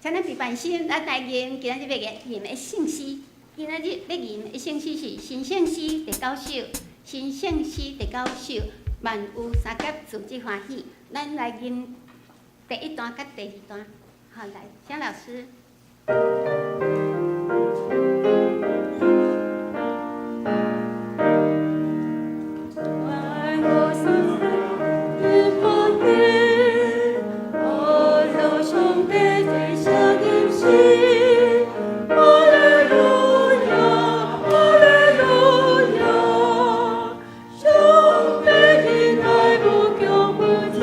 請咱平凡心，咱來吟今仔日欲吟的聖詩。今仔日欲吟的聖詩是神聖詩第九首，神聖詩第九首，萬有三夾自這歡喜。咱來吟第一段佮第二段。好，來，請老師。萬有三夾歡喜，阿羅上帝的聲音是，哈利路亞，哈利路亞，上帝的愛無窮無盡，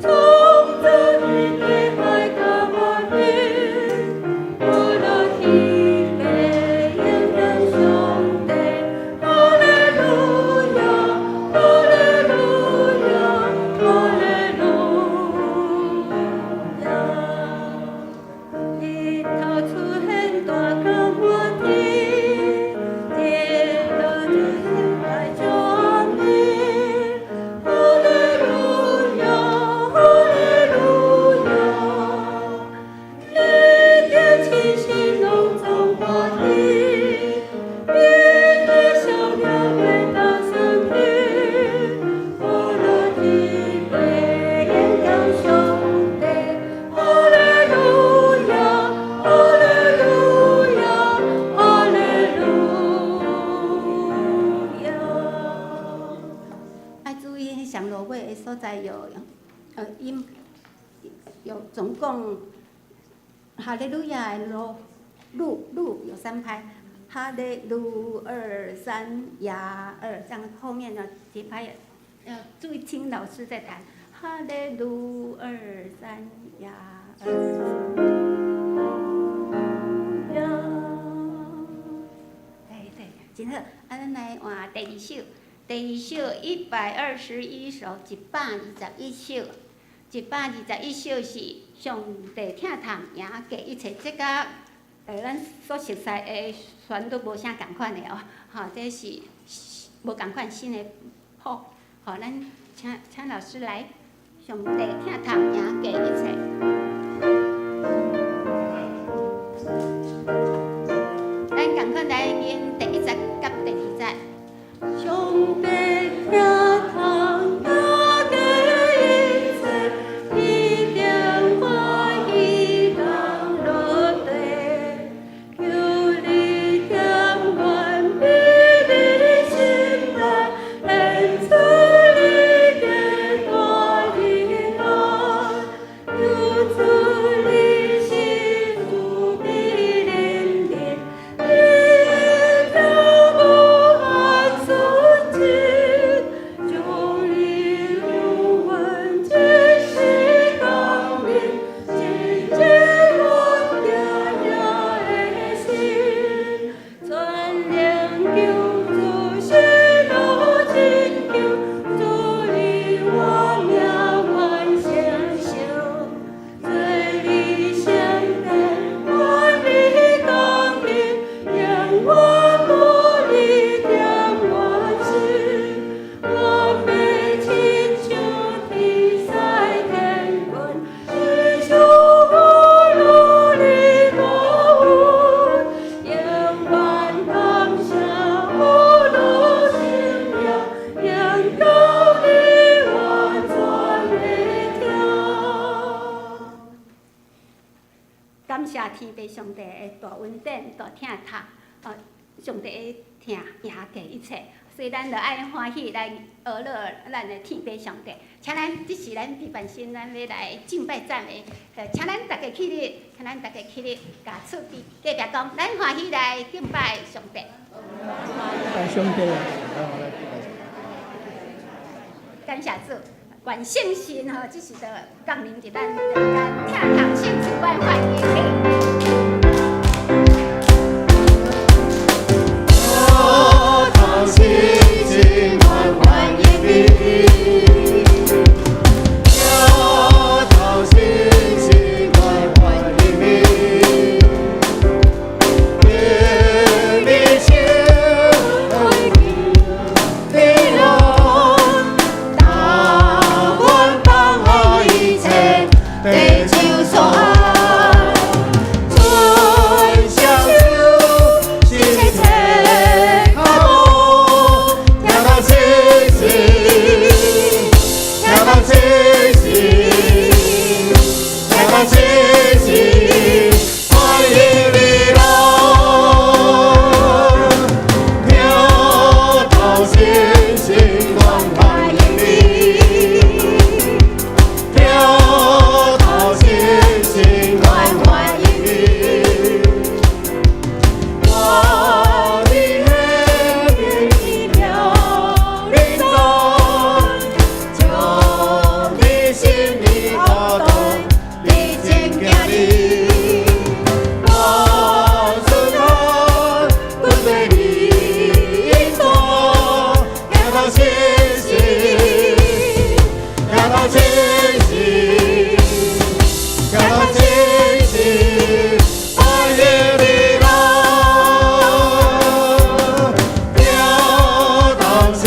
創造天地海佮萬民，阿羅天地榮耀上帝，哈利路亞，哈利路亞，哈利路亞。日頭出現大光滿天，日落出現大照暗暝。哈利路亞，哈利路亞，日間星星攏總歡喜，日日小鳥會大聲聽，阿羅天地榮耀上帝，哈利路亞，哈利路亞，哈利路亞。愛注意，上落尾的所在有，音有總共哈利路亞的落路路有三拍，哈利路二三亞二，這樣後面的節拍要注意聽老師在彈，哈利路二三亞二。亞。對對，真好。啊，咱來換第二首，第二首121首，121首，121首是上帝疼痛贏過一切，這佮咱所熟悉的旋律無啥仝款的哦，吼，這是無仝款新的譜，好，咱請老師來，上帝疼痛贏過一切。咱仝款來吟第一節佮第二節。上帝疼痛贏過一切，天頂歡喜降落地，求你憐願美麗心內，顯出你的大仁愛，求主你是慈悲憐憫，你的疼無限純真，將你永遠這世降臨，真正我驚的心，全能救主是路拯救，主你我命願承受，做你聖殿，願你降臨，永遠無離點願心，我欲親像天使天軍，齊唱阿羅你大恩，永遠感謝阿羅生命，榮耀你完全的疼。感謝天父上帝的大恩典、大疼痛，上帝的疼贏過一切，所以咱著愛歡喜來學樂咱的天父上帝。請咱這是咱平凡心，咱欲來敬拜讚美，請咱逐家起立，請咱逐家起立，共厝邊隔壁講，咱歡喜來敬拜上帝。拜上帝。感謝主，願聖神吼，這時就降臨佇咱中間，疼痛聖主，阮歡迎你。疼痛聖主，阮歡迎你。疼痛聖主，阮歡迎你。願你心愛你我，大阮放下一切，地就頭信心歡迎你來，疼痛信心阮歡迎你，疼痛信心阮歡迎你。我的奇妙臨在，將你心意打動，你真行你，我順看跟隨你走，疼痛信心，疼痛信心，疼痛信心，歡迎你來，疼痛信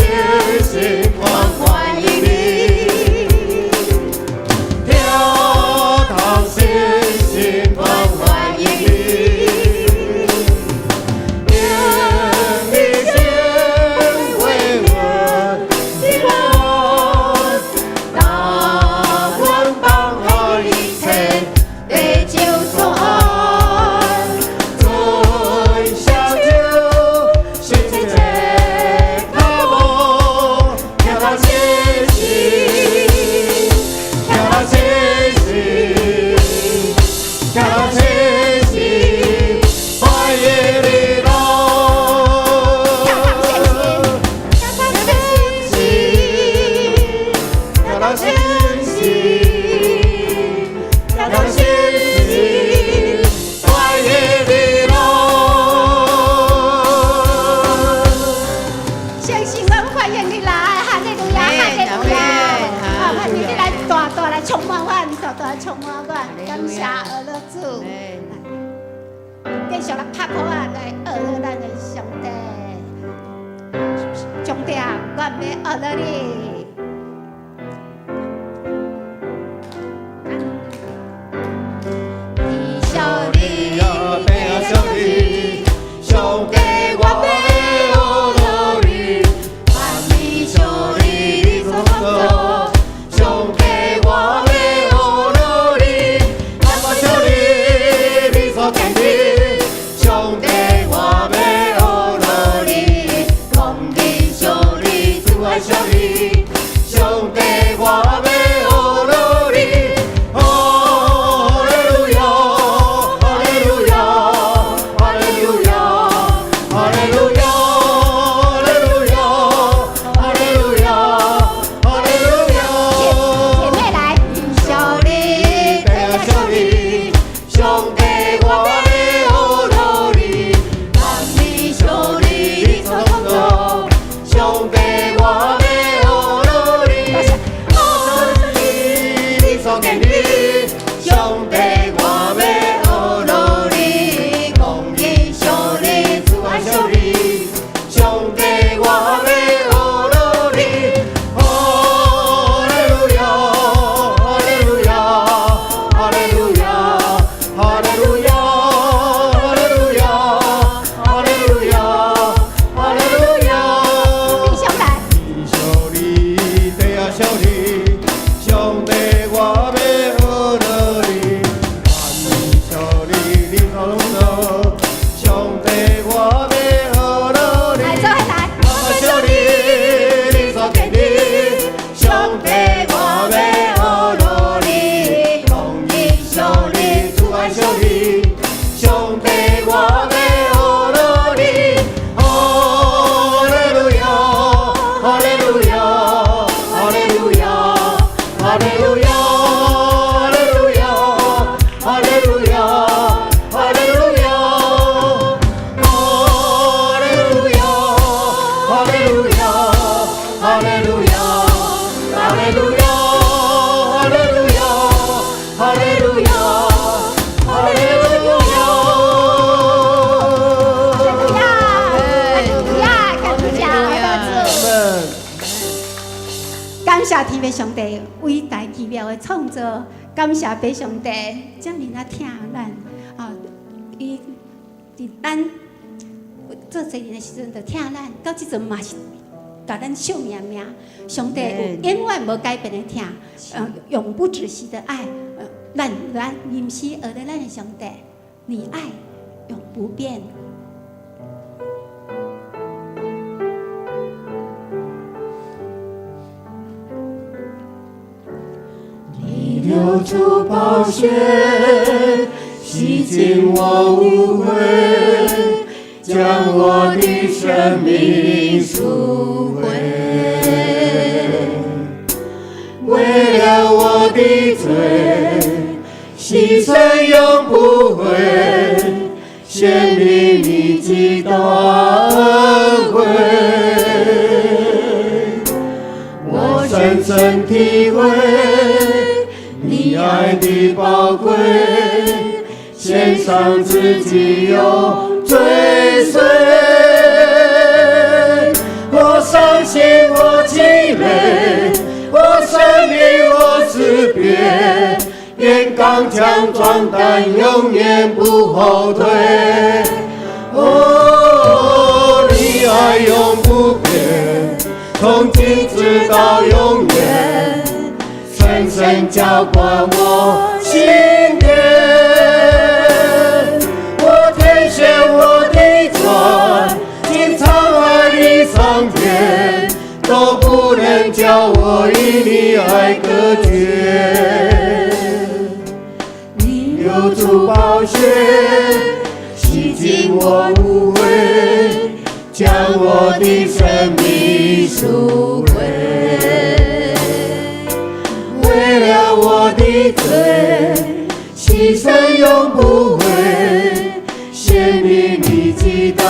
心，阮歡迎你，疼痛信心，阮歡迎你，願你先為阮的愛，當阮放下一切，得救所愛，尊雙手，伸一個腳步，疼痛信心，疼痛信心，疼痛信心，歡迎你來。疼痛信心，疼痛信心，疼痛信心，歡迎你來。相信阮歡迎你來，哈利路亞，哈利路亞，啊，歡迎你來大大來充滿阮，大大來充滿阮，感謝阿樂主。繼續來拍鼓仔來學咱的上帝，上帝啊，我欲學你。你小你呀，爸啊，小你，上帝我欲學你，願你小你你所創造，上帝我欲學你，阿爸小你你所建立，上帝我欲學你，公義小你，主愛小你，上帝我欲學你，哈利路亞，哈利路亞，哈利路亞，哈利路亞，哈利路亞，哈利路亞，哈利路亞。姐妹來，小你，爸啊小你，上帝我欲學你，願你小你你所創造，上帝我欲學你，阿你你所建立，上帝我欲學你，公義小你，主愛小你，上帝我欲學你，哈利路亞，哈利路亞，哈利路亞，哈利路亞，哈利路亞，哈利路亞，哈利路亞。弟兄來，小你，爸啊小你，上帝我欲學你，願小你你所創造，上帝我欲學你。來，做伙來，阿爸小你，你所建立，上帝我欲學你，公義小你，主愛小你，上帝我欲學你，哈利路亞，哈利路亞，哈利路亞，哈利路亞，哈利路亞，哈利路亞，哈利路亞。哈利路亞，哈利路亞，哈利路亞，哈利路亞，哈利路亞，哈利路亞，哈利路亞。哈利路亞，感謝阿樂主。感謝天父上帝偉大奇妙的創造，感謝父上帝遮爾仔疼咱啊！伊佇咱做世人的時陣就疼咱，到這陣嘛是共咱惜命命。上帝有永遠無改變的疼，永不止息的愛。咱來吟詩學咧咱的上帝，你愛永不變。你流出寶血，洗淨我污穢，將我的生命贖回。為了我的罪，犧牲永不悔，顯明你極大恩惠。我深深體會你愛的寶貴，獻上自己永追隨。我傷心，我氣餒，我生離，我死別，願剛強壯膽，永遠不後退。哦，你愛永不變，從今直到永遠，深深澆灌我心田。我填寫我的船，經滄海的桑田，都不能叫我與你愛隔絕。你流出寶血，洗淨我污穢，將我的生命贖回。為了我的罪，犧牲永不悔，顯明你極大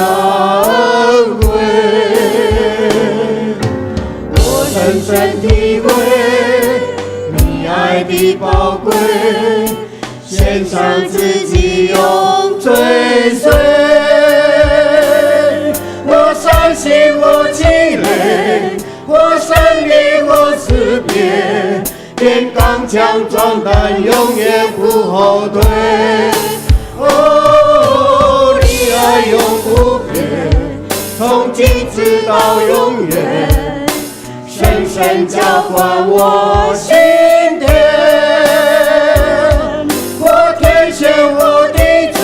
恩惠。我深深體會你愛的寶貴，獻上自己永追隨。我傷心，我氣餒，我生離，我死別，願剛強壯膽，永遠不後退。哦，你愛永不變，從今直到永遠，深深澆灌我心田。我填寫我的船，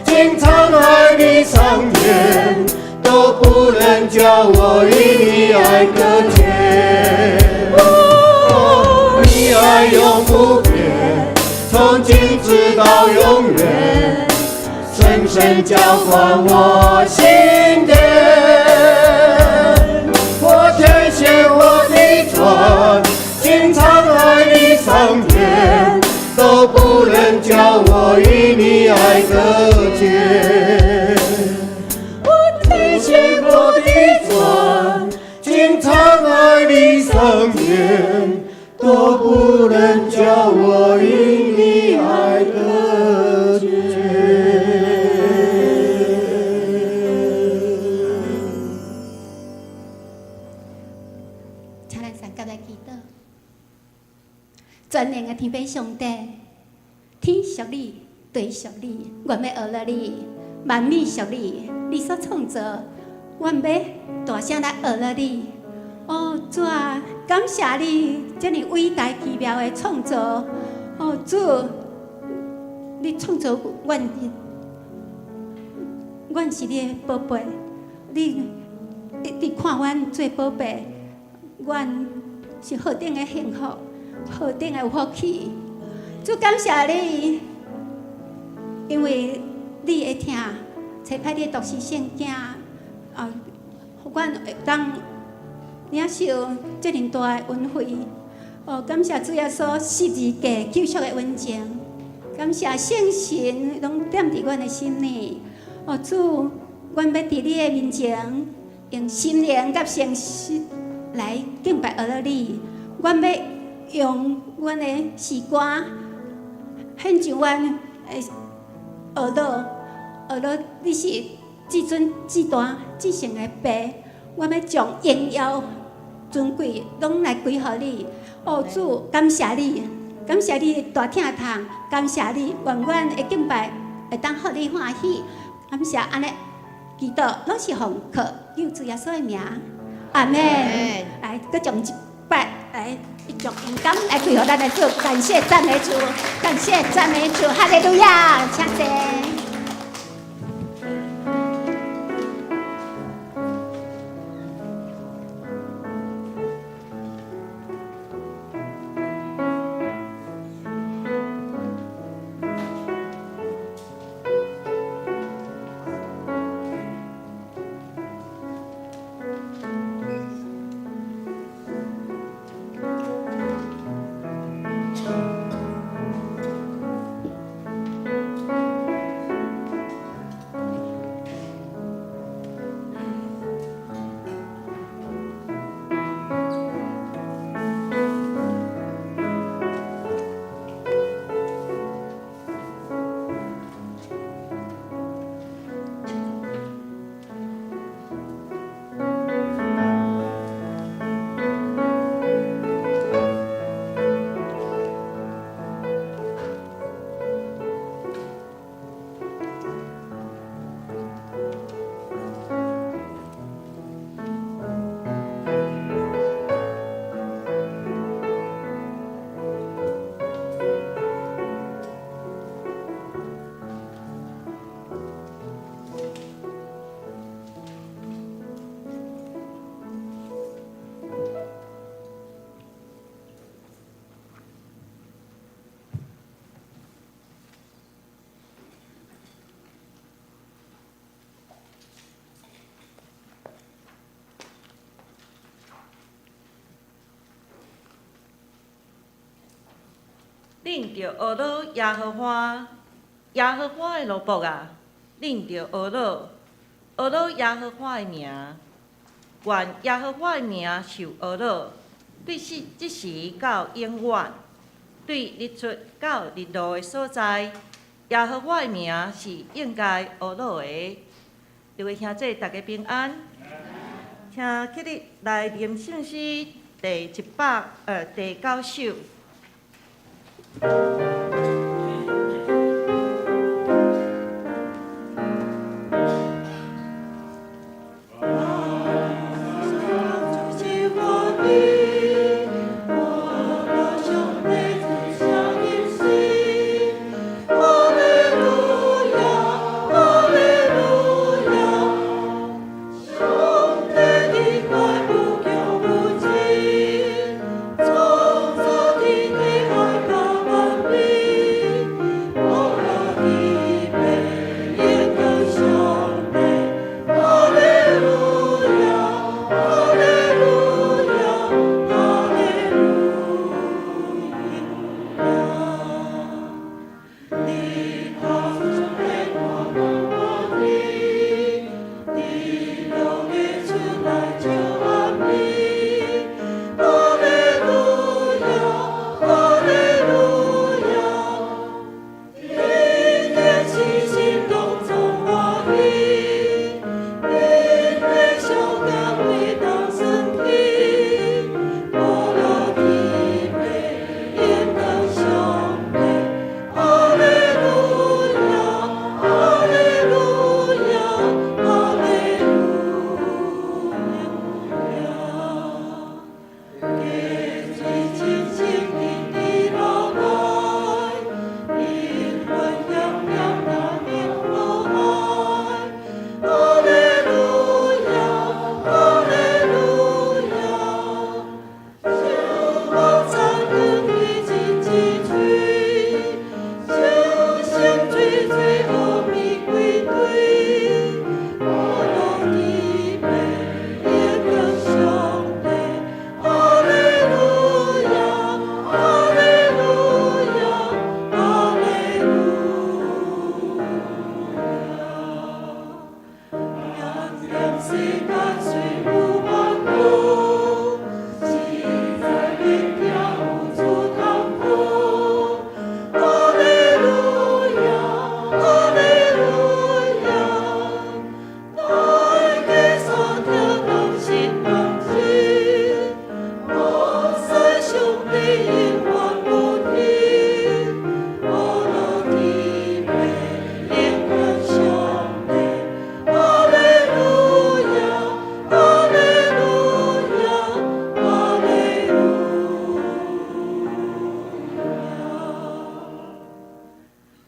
經滄海的桑田，都不能叫我與你愛隔絕。哦，你愛永不變，從今直到永遠，深深澆灌我心田。我填寫我的船，經滄海的桑田，都不能叫我與你愛隔絕。我填寫我的船，經滄海的桑田，都不能叫我與你愛隔絕。請咱三甲來祈禱。全能的天父上帝，天屬你，地屬你，阮欲學了你，萬物屬你，你所創造，阮欲大聲來學了你。哦，主啊，感謝你這爾偉大奇妙的創造。哦，主，你創造阮，阮是你的寶貝，你一直看阮做寶貝，阮是何等的幸福，何等的有福氣。主感謝你，因為你會疼，差派你的獨生聖囝，啊，予阮會當領受這爾大的恩惠。哦，感謝主耶穌十字架救贖的恩情，感謝聖神攏踮佇阮的心裡。哦，主，阮欲佇你的面前，用心靈佮誠實來敬拜阿你。阮欲用阮的詩歌獻上阮的呵咾，呵咾，你是至尊、至大、至聖的父。阮欲將榮耀、尊貴攏來歸予你。哦，主，感謝你，感謝你的大疼痛，感謝你，願阮的敬拜會當予你歡喜。感謝按呢祈禱，攏是奉靠救主耶穌的名，阿門。來，閣將一擺。來一足勇敢來配合咱的主，感謝讚美主，感謝讚美主，哈利路亞，請坐。恁著呵咾耶和華，耶和華的奴僕啊，恁著呵咾，呵咾耶和華的名。願耶和華的名受呵咾，對這時到永遠，對日出到日落的所在，耶和華的名是應該呵咾的。各位兄弟，大家平安。請起立來念聖詩第9首。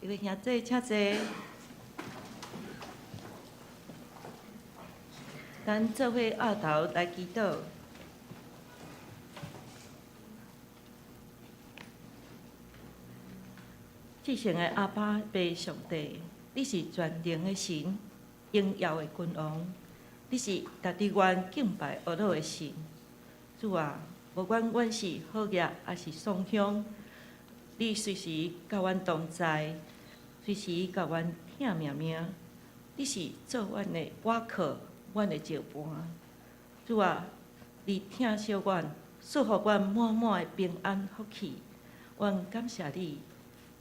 各位兄弟，請坐。咱做伙僫頭來祈禱。至聖的阿爸父上帝，你是全能的神，榮耀的君王，你是值得阮敬拜阿樂的神。主啊，無管阮是好額抑是喪鄉，你隨時佮阮同在，隨時共阮疼命命。你是做阮的倚靠，阮的石伴。主啊，你疼惜阮，賜予阮滿滿的平安福氣。阮感謝你，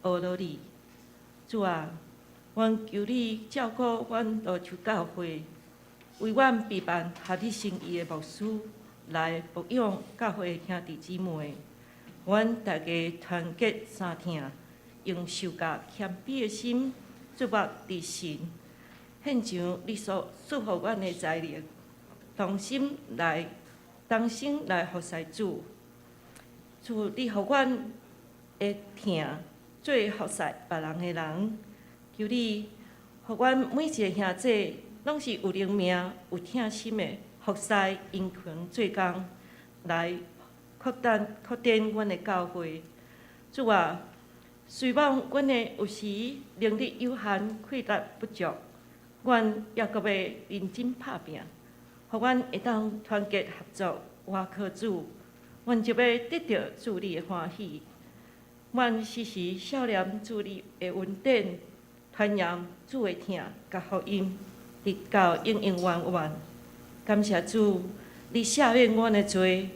阿樂你。主啊，阮求你照顧阮蘆洲教會，為阮備辦合你心意的牧師來牧養教會的兄弟姊妹。阮大家團結相疼，用受教謙卑的心，注目佇神，獻上你所賜予阮的才能，同心來，同心來服侍主。主，你予阮會疼做服侍別人的人，求你予阮每一个兄弟攏是有靈命、有疼心的服侍殷勤做工，來擴展擴展阮的教會。主啊，雖罔阮的有時能力有限，氣力不足，阮猶閣欲認真拍拚，予阮會當團結合作，倚靠主，阮就欲得著主你的歡喜。阮時時數念主你的恩典，傳揚主的疼佮福音，直到永永遠遠。感謝主，你赦免阮的罪，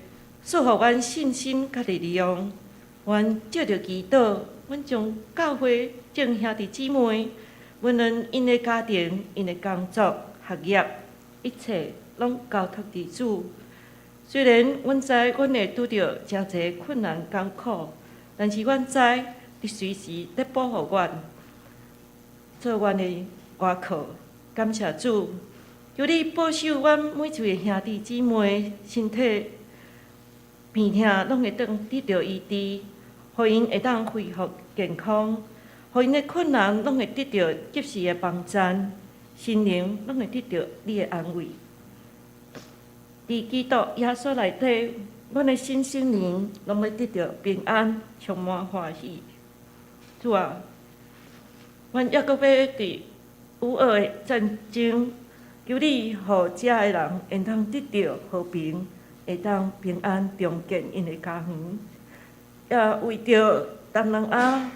賜予阮信心佮力量。阮藉著祈禱，阮將教會眾兄弟姊妹，無論𪜶的家庭、𪜶的工作、學業，一切攏交託佇主。雖然阮知阮會拄著誠濟困難艱苦，但是阮知你隨時咧保護阮，做阮的倚靠。感謝主，求你保守阮每一位兄弟姊妹身體病痛攏會當得著醫治，予𪜶會當恢復健康，予𪜶的困難攏會得著及時的幫贊，心靈攏會得著你的安慰。佇基督耶穌內底，阮的身心靈攏欲得著平安，充滿歡喜。主啊，阮猶閣欲佇烏俄的戰爭，求你予遮的人會當得著和平，會當平安重建𪜶的家園。也為著東南亞、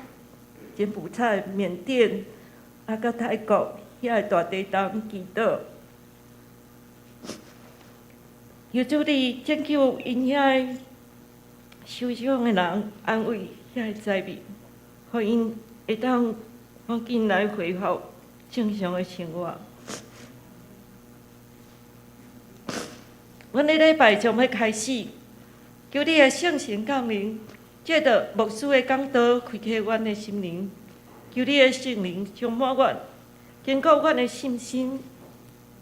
柬埔寨、緬甸，啊，佮泰國遐个大地震祈禱。求主你拯救𪜶遐个受傷的人，安慰遐个災民，予𪜶會當趕緊來恢復正常的生活。阮的禮拜將欲開始，求你的聖神降臨，藉著牧師的講道，開啟阮的心靈。求你的聖靈充滿阮，堅固阮的信心，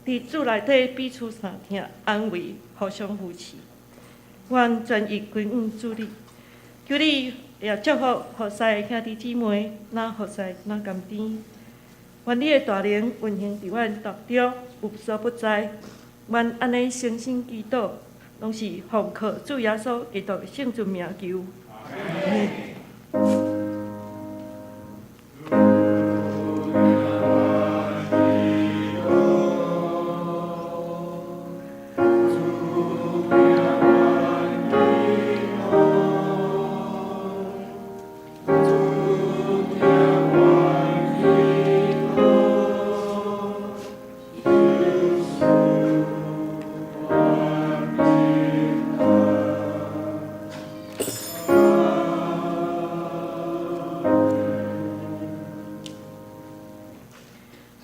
佇主內底彼此相疼、安慰、互相扶持。阮全意歸向主你，求你也祝福服侍的兄弟姊妹，若服侍若甘甜。願你的大能運行佇阮當中，無所不在。阮按呢誠心祈禱，攏是奉靠主耶穌基督聖尊名求。阿們。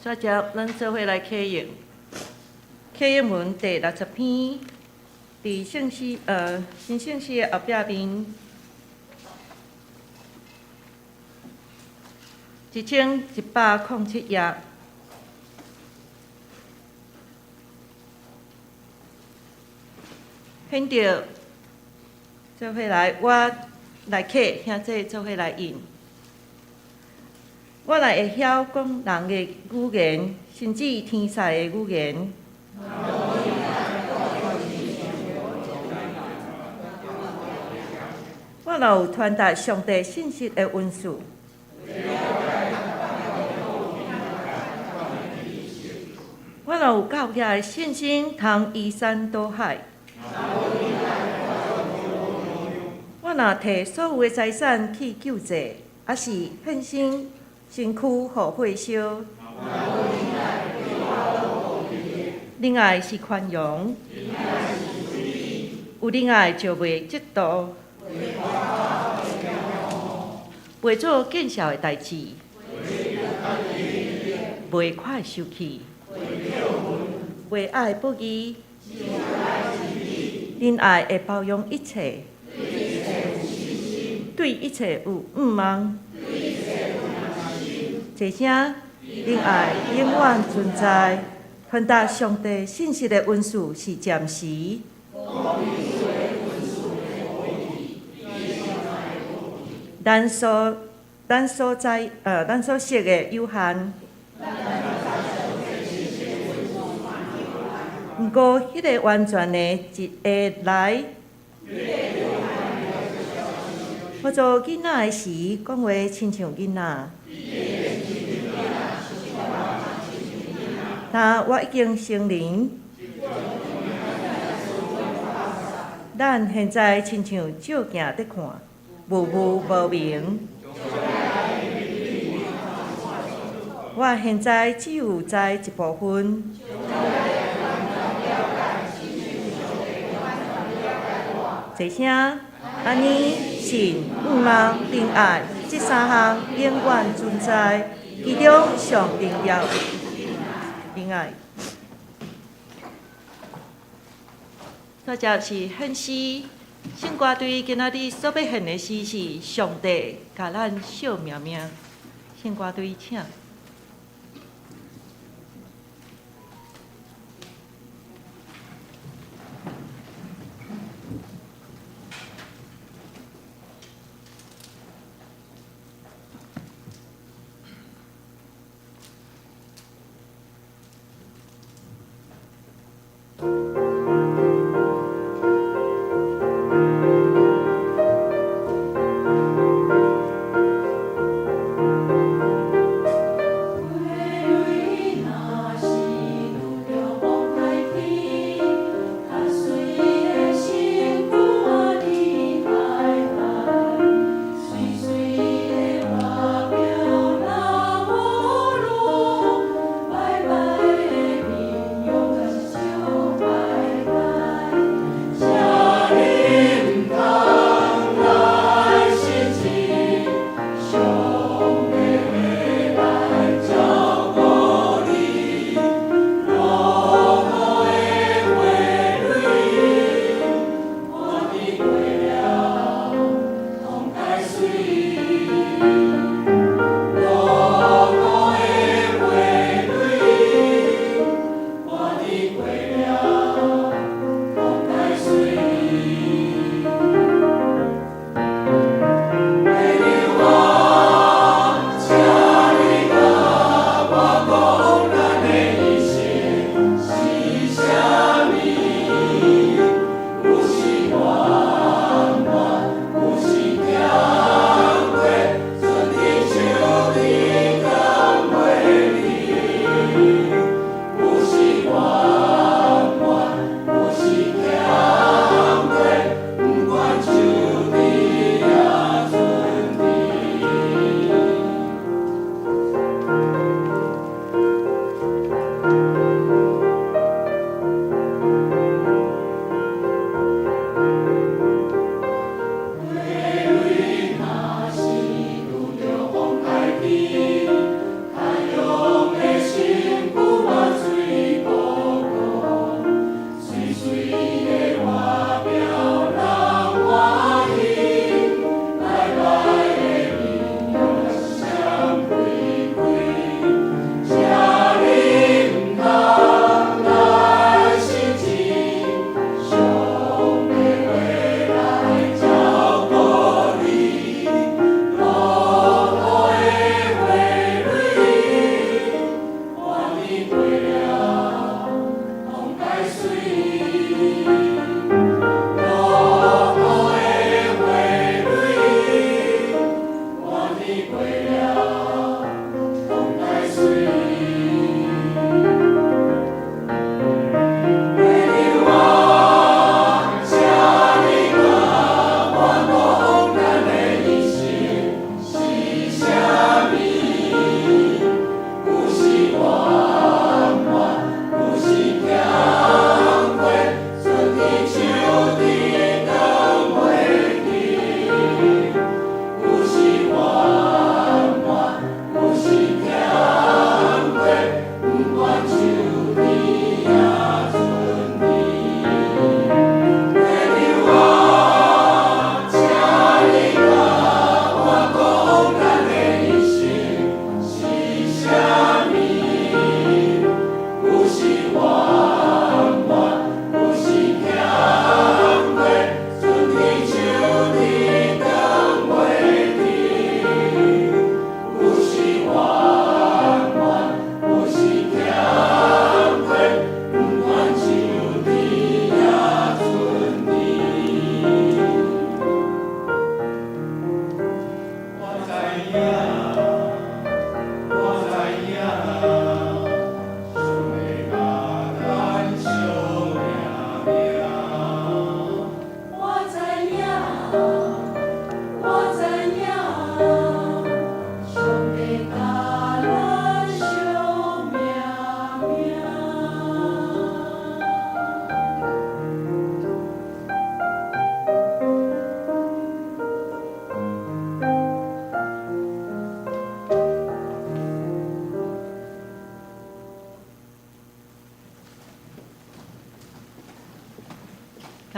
煞接咱做伙來啟應，啟應文第六十篇，佇聖詩新聖詩的後壁面，1107頁。現著做伙來，我來啟，兄弟做伙來應。我若會曉講人的語言，甚至天使的語言，我若有傳達上帝信息的恩賜，我若有夠額的信心，通移山倒海，我若提所有的財產去救濟，抑是獻身身軀予火燒，仁愛是寬容，有仁愛就袂嫉妒，袂做見笑的代誌，袂快受氣，袂愛報義，仁愛會包容一切，對一切有向望。這聲仁愛永遠存在，傳達上帝信息的恩賜是暫時。咱所識的有限。毋過，彼个完全的一會來。我做囡仔的時，講話親像囡仔。但我已經成人，咱現在親像照鏡佇看，霧霧無明。我現在只有知一部分。這聲，按呢，信、向望、仁愛，這三項永遠存在，其中上重要仁愛。大家是獻詩，聖歌隊今仔日所欲獻的詩是上帝共咱惜命命。聖歌隊請。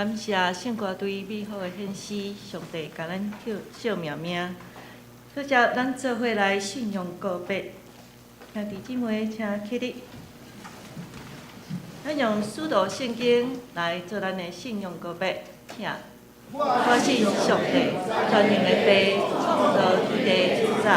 感謝聖歌隊美好的獻詩，上帝共咱惜命命。接著咱做伙來信仰告白，兄弟姊妹請起立。咱用使徒聖經來做咱的信仰告白，請。我信上帝，全能的父，創造天地主宰。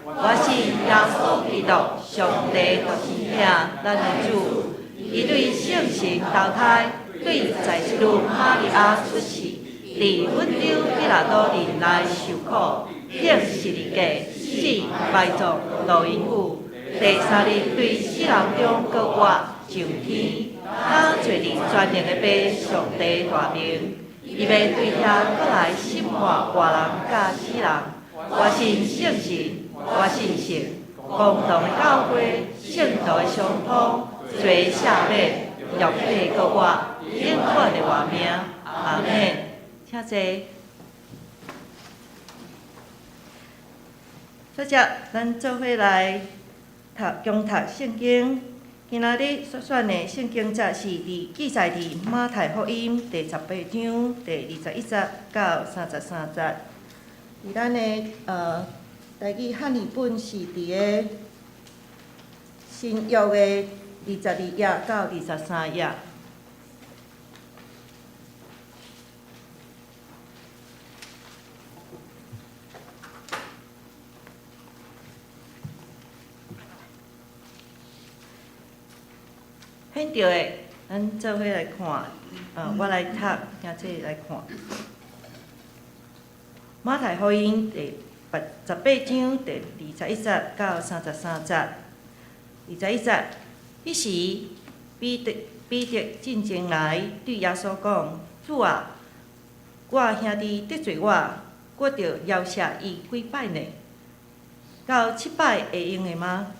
我信耶穌基督，上帝獨生子，咱的主。伊對聖神投胎，對在施女瑪利亞出世，佇本丟彼拉多任內受苦，釘十字架，死，埋葬，落陰府，第三日對死人中閣活，上天，他坐佇全能的父上帝大明。伊欲對遐閣來審判活人佮死人。我信聖神，我信聖公同的教會，聖徒的相通，罪赦免，肉體閣活，永遠的活命。阿們。請坐。接著，咱做伙來讀恭讀聖經。今仔日所選的聖經節是佇記載佇馬太福音第十八章第21節到33節。佇咱的台語漢語本是佇个新約的22頁到23頁。顯著的，咱做伙來看，我來讀，兄弟來看。馬太福音第十八章第21節到33節，21節，彼時彼得進前來對耶穌講：主啊，我兄弟得罪我，我著饒赦伊幾擺呢？到七擺會用的嗎？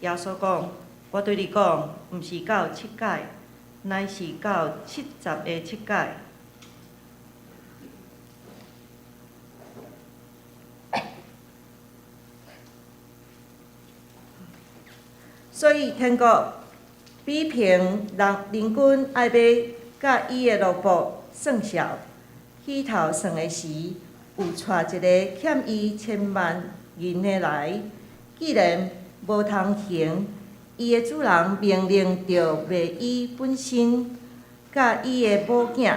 耶穌講：我對你講，毋是到七擺，乃是到70个七擺。所以天國比憑人君愛欲佮伊的奴僕算數，起頭算的時，有帶一个欠伊千萬銀的來，既然無通還，伊的主人命令著賣伊本身，佮伊的某囝，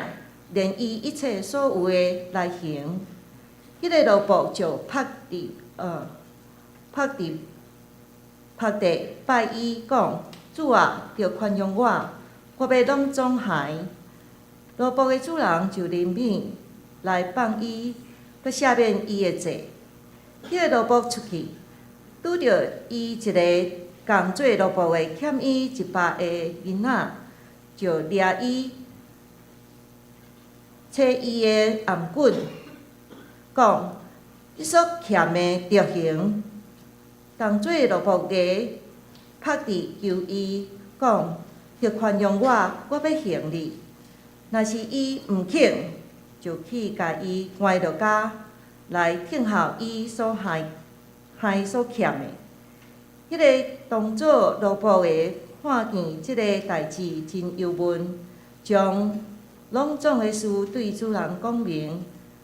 連伊一切所有的來還。彼个奴僕就伏地拜伊講：主啊，著寬容我，我欲攏總還。奴僕的主人就憐憫來放伊，閣赦免伊的債。彼个奴僕出去，拄著伊一个仝做奴僕的欠伊100个銀仔，就掠伊，揣伊的頷頸，講：你所欠的著還。當做奴僕的伏地求伊講：著寬容我，我欲還你。若是伊毋肯，就去共伊關落監，來等候伊所還所欠的。彼个當做奴僕的看見這个代誌真憂悶，將攏總的事對主人講明。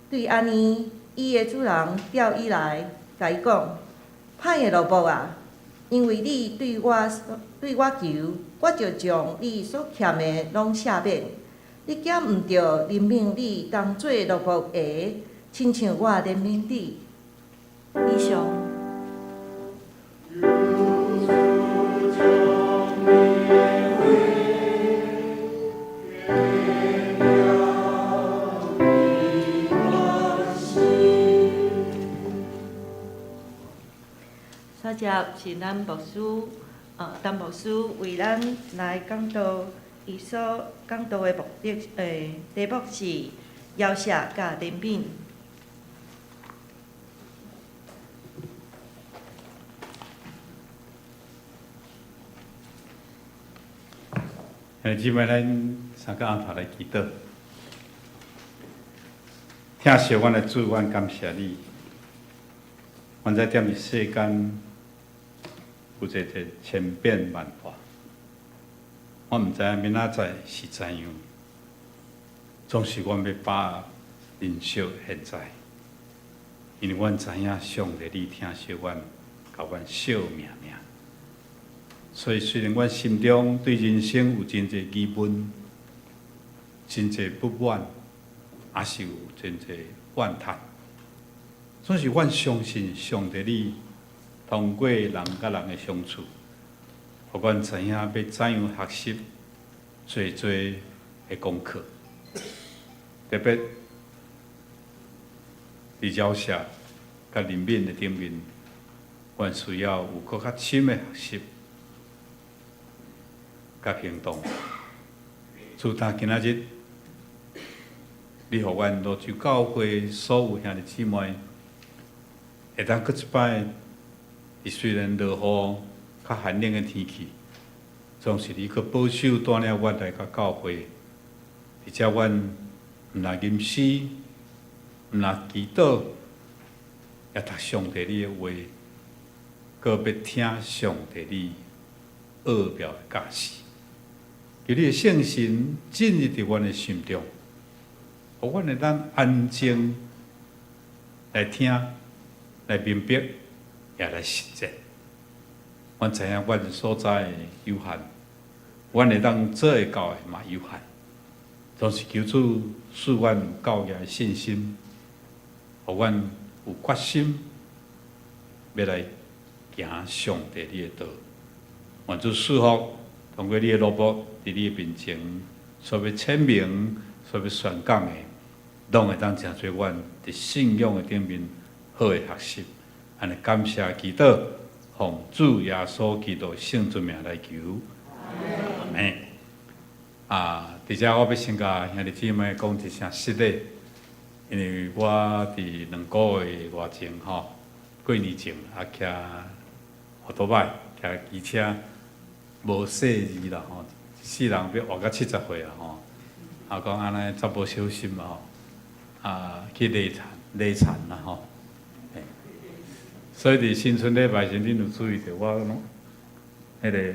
對按呢，伊的主人調伊來，共伊講：歹的奴僕啊，因為你對我求，我就將你所欠的攏赦免。你敢毋著憐憫你當做奴僕的，親像我憐憫你？以上。接著是咱牧師，陳牧師為咱來講道，伊所講道的目的，題目是饒赦佮憐憫。兄弟姊妹，咱三個按頭來祈禱。疼惜阮的主，阮感謝你。阮知踮佇世間有濟濟千變萬化，我毋知影明仔載是怎樣。總是阮欲把認識現在，因為阮知影上帝你疼惜阮，共阮惜命命。所以雖然阮心中對人生有真濟疑問，真濟不滿，也是有真濟怨嘆，總是阮相信上帝你通過人佮人的相處，予阮知影欲怎樣學習濟濟的功課，特別佇饒赦佮憐憫的頂面，阮需要有閣較深的學習佮行動。主但今仔日，你予阮蘆洲教會所有兄弟姊妹，會當閣一擺，佇雖然落雨較寒冷的天氣，總是你閣保守帶領阮來到教會，而且阮毋但吟詩，毋但祈禱，也讀上帝你的話，閣欲聽上帝你奧妙的教示。求你的聖神進入佇阮的心中，予阮會當安靜來聽、來明白，也來實踐。阮知影阮所知的有限，阮會當做會到的嘛有限。總是求主賜阮有夠額的信心，予阮有決心，欲來行上帝你的道。願主賜福，通過你的奴僕佇你的面前，所欲闡明、所欲宣講的，攏會當成做阮佇信仰的頂面好的學習。按呢感謝祈禱，奉主耶穌基督聖尊名來求。阿們。啊，佇遮我欲先共兄弟姊妹講一聲失禮，因為我佇2個月外前吼，過年前啊，騎歐多擺，騎機車無細膩啦吼，一世人欲活到70歲啊吼，啊講按呢煞無小心嘛吼，啊去犁田犁田啦吼，所以佇新春禮拜時，恁有注意著我攏彼个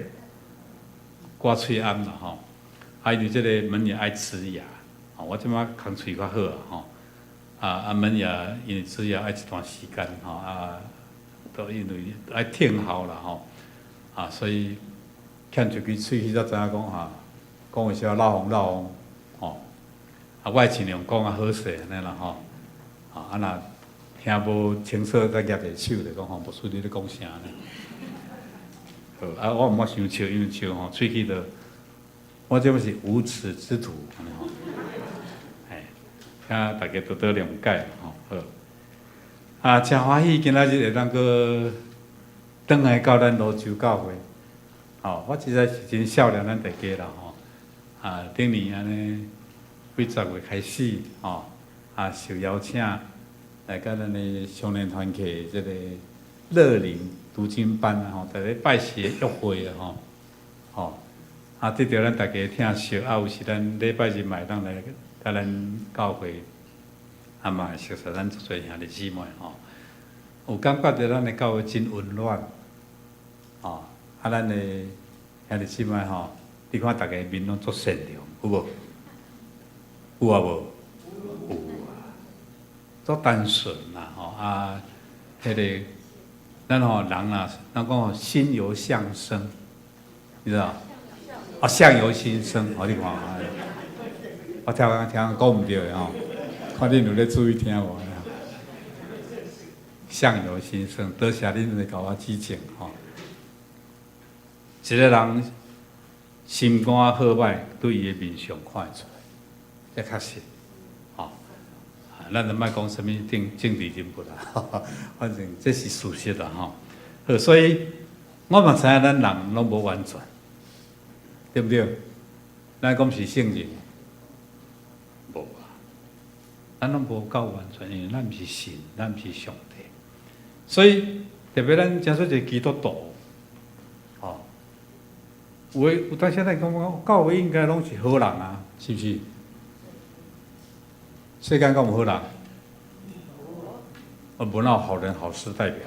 掛喙罨啦吼，啊因為這个門牙愛植牙，吼我這擺空喙較好啊吼，啊門牙因為植牙愛一段時間吼啊，都因為愛聽候啦吼，啊所以欠一支喙齒才知影講哈，講話小可漏風漏風吼，啊我會盡量講較好勢按呢啦吼，啊若聽無清楚，再舉一个手來講吼，牧師你咧講啥呢？好，啊我毋愛傷笑，因為笑吼喙齒都，我這是無恥之徒，按呢吼，嘿，請大家多多諒解吼，好。啊，誠歡喜今仔日會當閣轉來到咱蘆洲教會，吼，我實在是真少年咱大家啦吼，啊，頂年按呢，幾10月開始，吼，啊，受邀請來佮咱的少年團契這个樂齡讀經班吼，逐禮拜四的約會啊吼，吼，啊，得著咱大家疼惜，啊，有時咱禮拜日嘛會當來佮咱教會，啊嘛會熟識咱足濟兄弟姊妹吼，有感覺著咱的教會真溫暖，吼，啊，咱的兄弟姊妹吼，你看逐家面攏足善良，有無？有啊無？有啊，足單純啦吼，啊，彼个咱吼人啊，咱講吼心由相生，你知道？啊，相由心生，吼，你看，我聽聽講毋對的吼，看恁有咧注意聽無？相由心生，多謝恁來共我指正吼。一個人心肝好歹，對伊的面相看會出來，這確實，吼。啊，咱就莫講啥物政治人物啦，反正這是事實啦，吼。好，所以我嘛知影咱人攏無完全，對毋對？咱講是聖人，無啊，咱攏無夠完全，因為咱毋是神，咱毋是上帝。所以特別咱成做一個基督徒，吼，有的有當時咱感覺教會應該攏是好人啊，是毋是？世間敢有好人？啊，無哪有好人好事代表，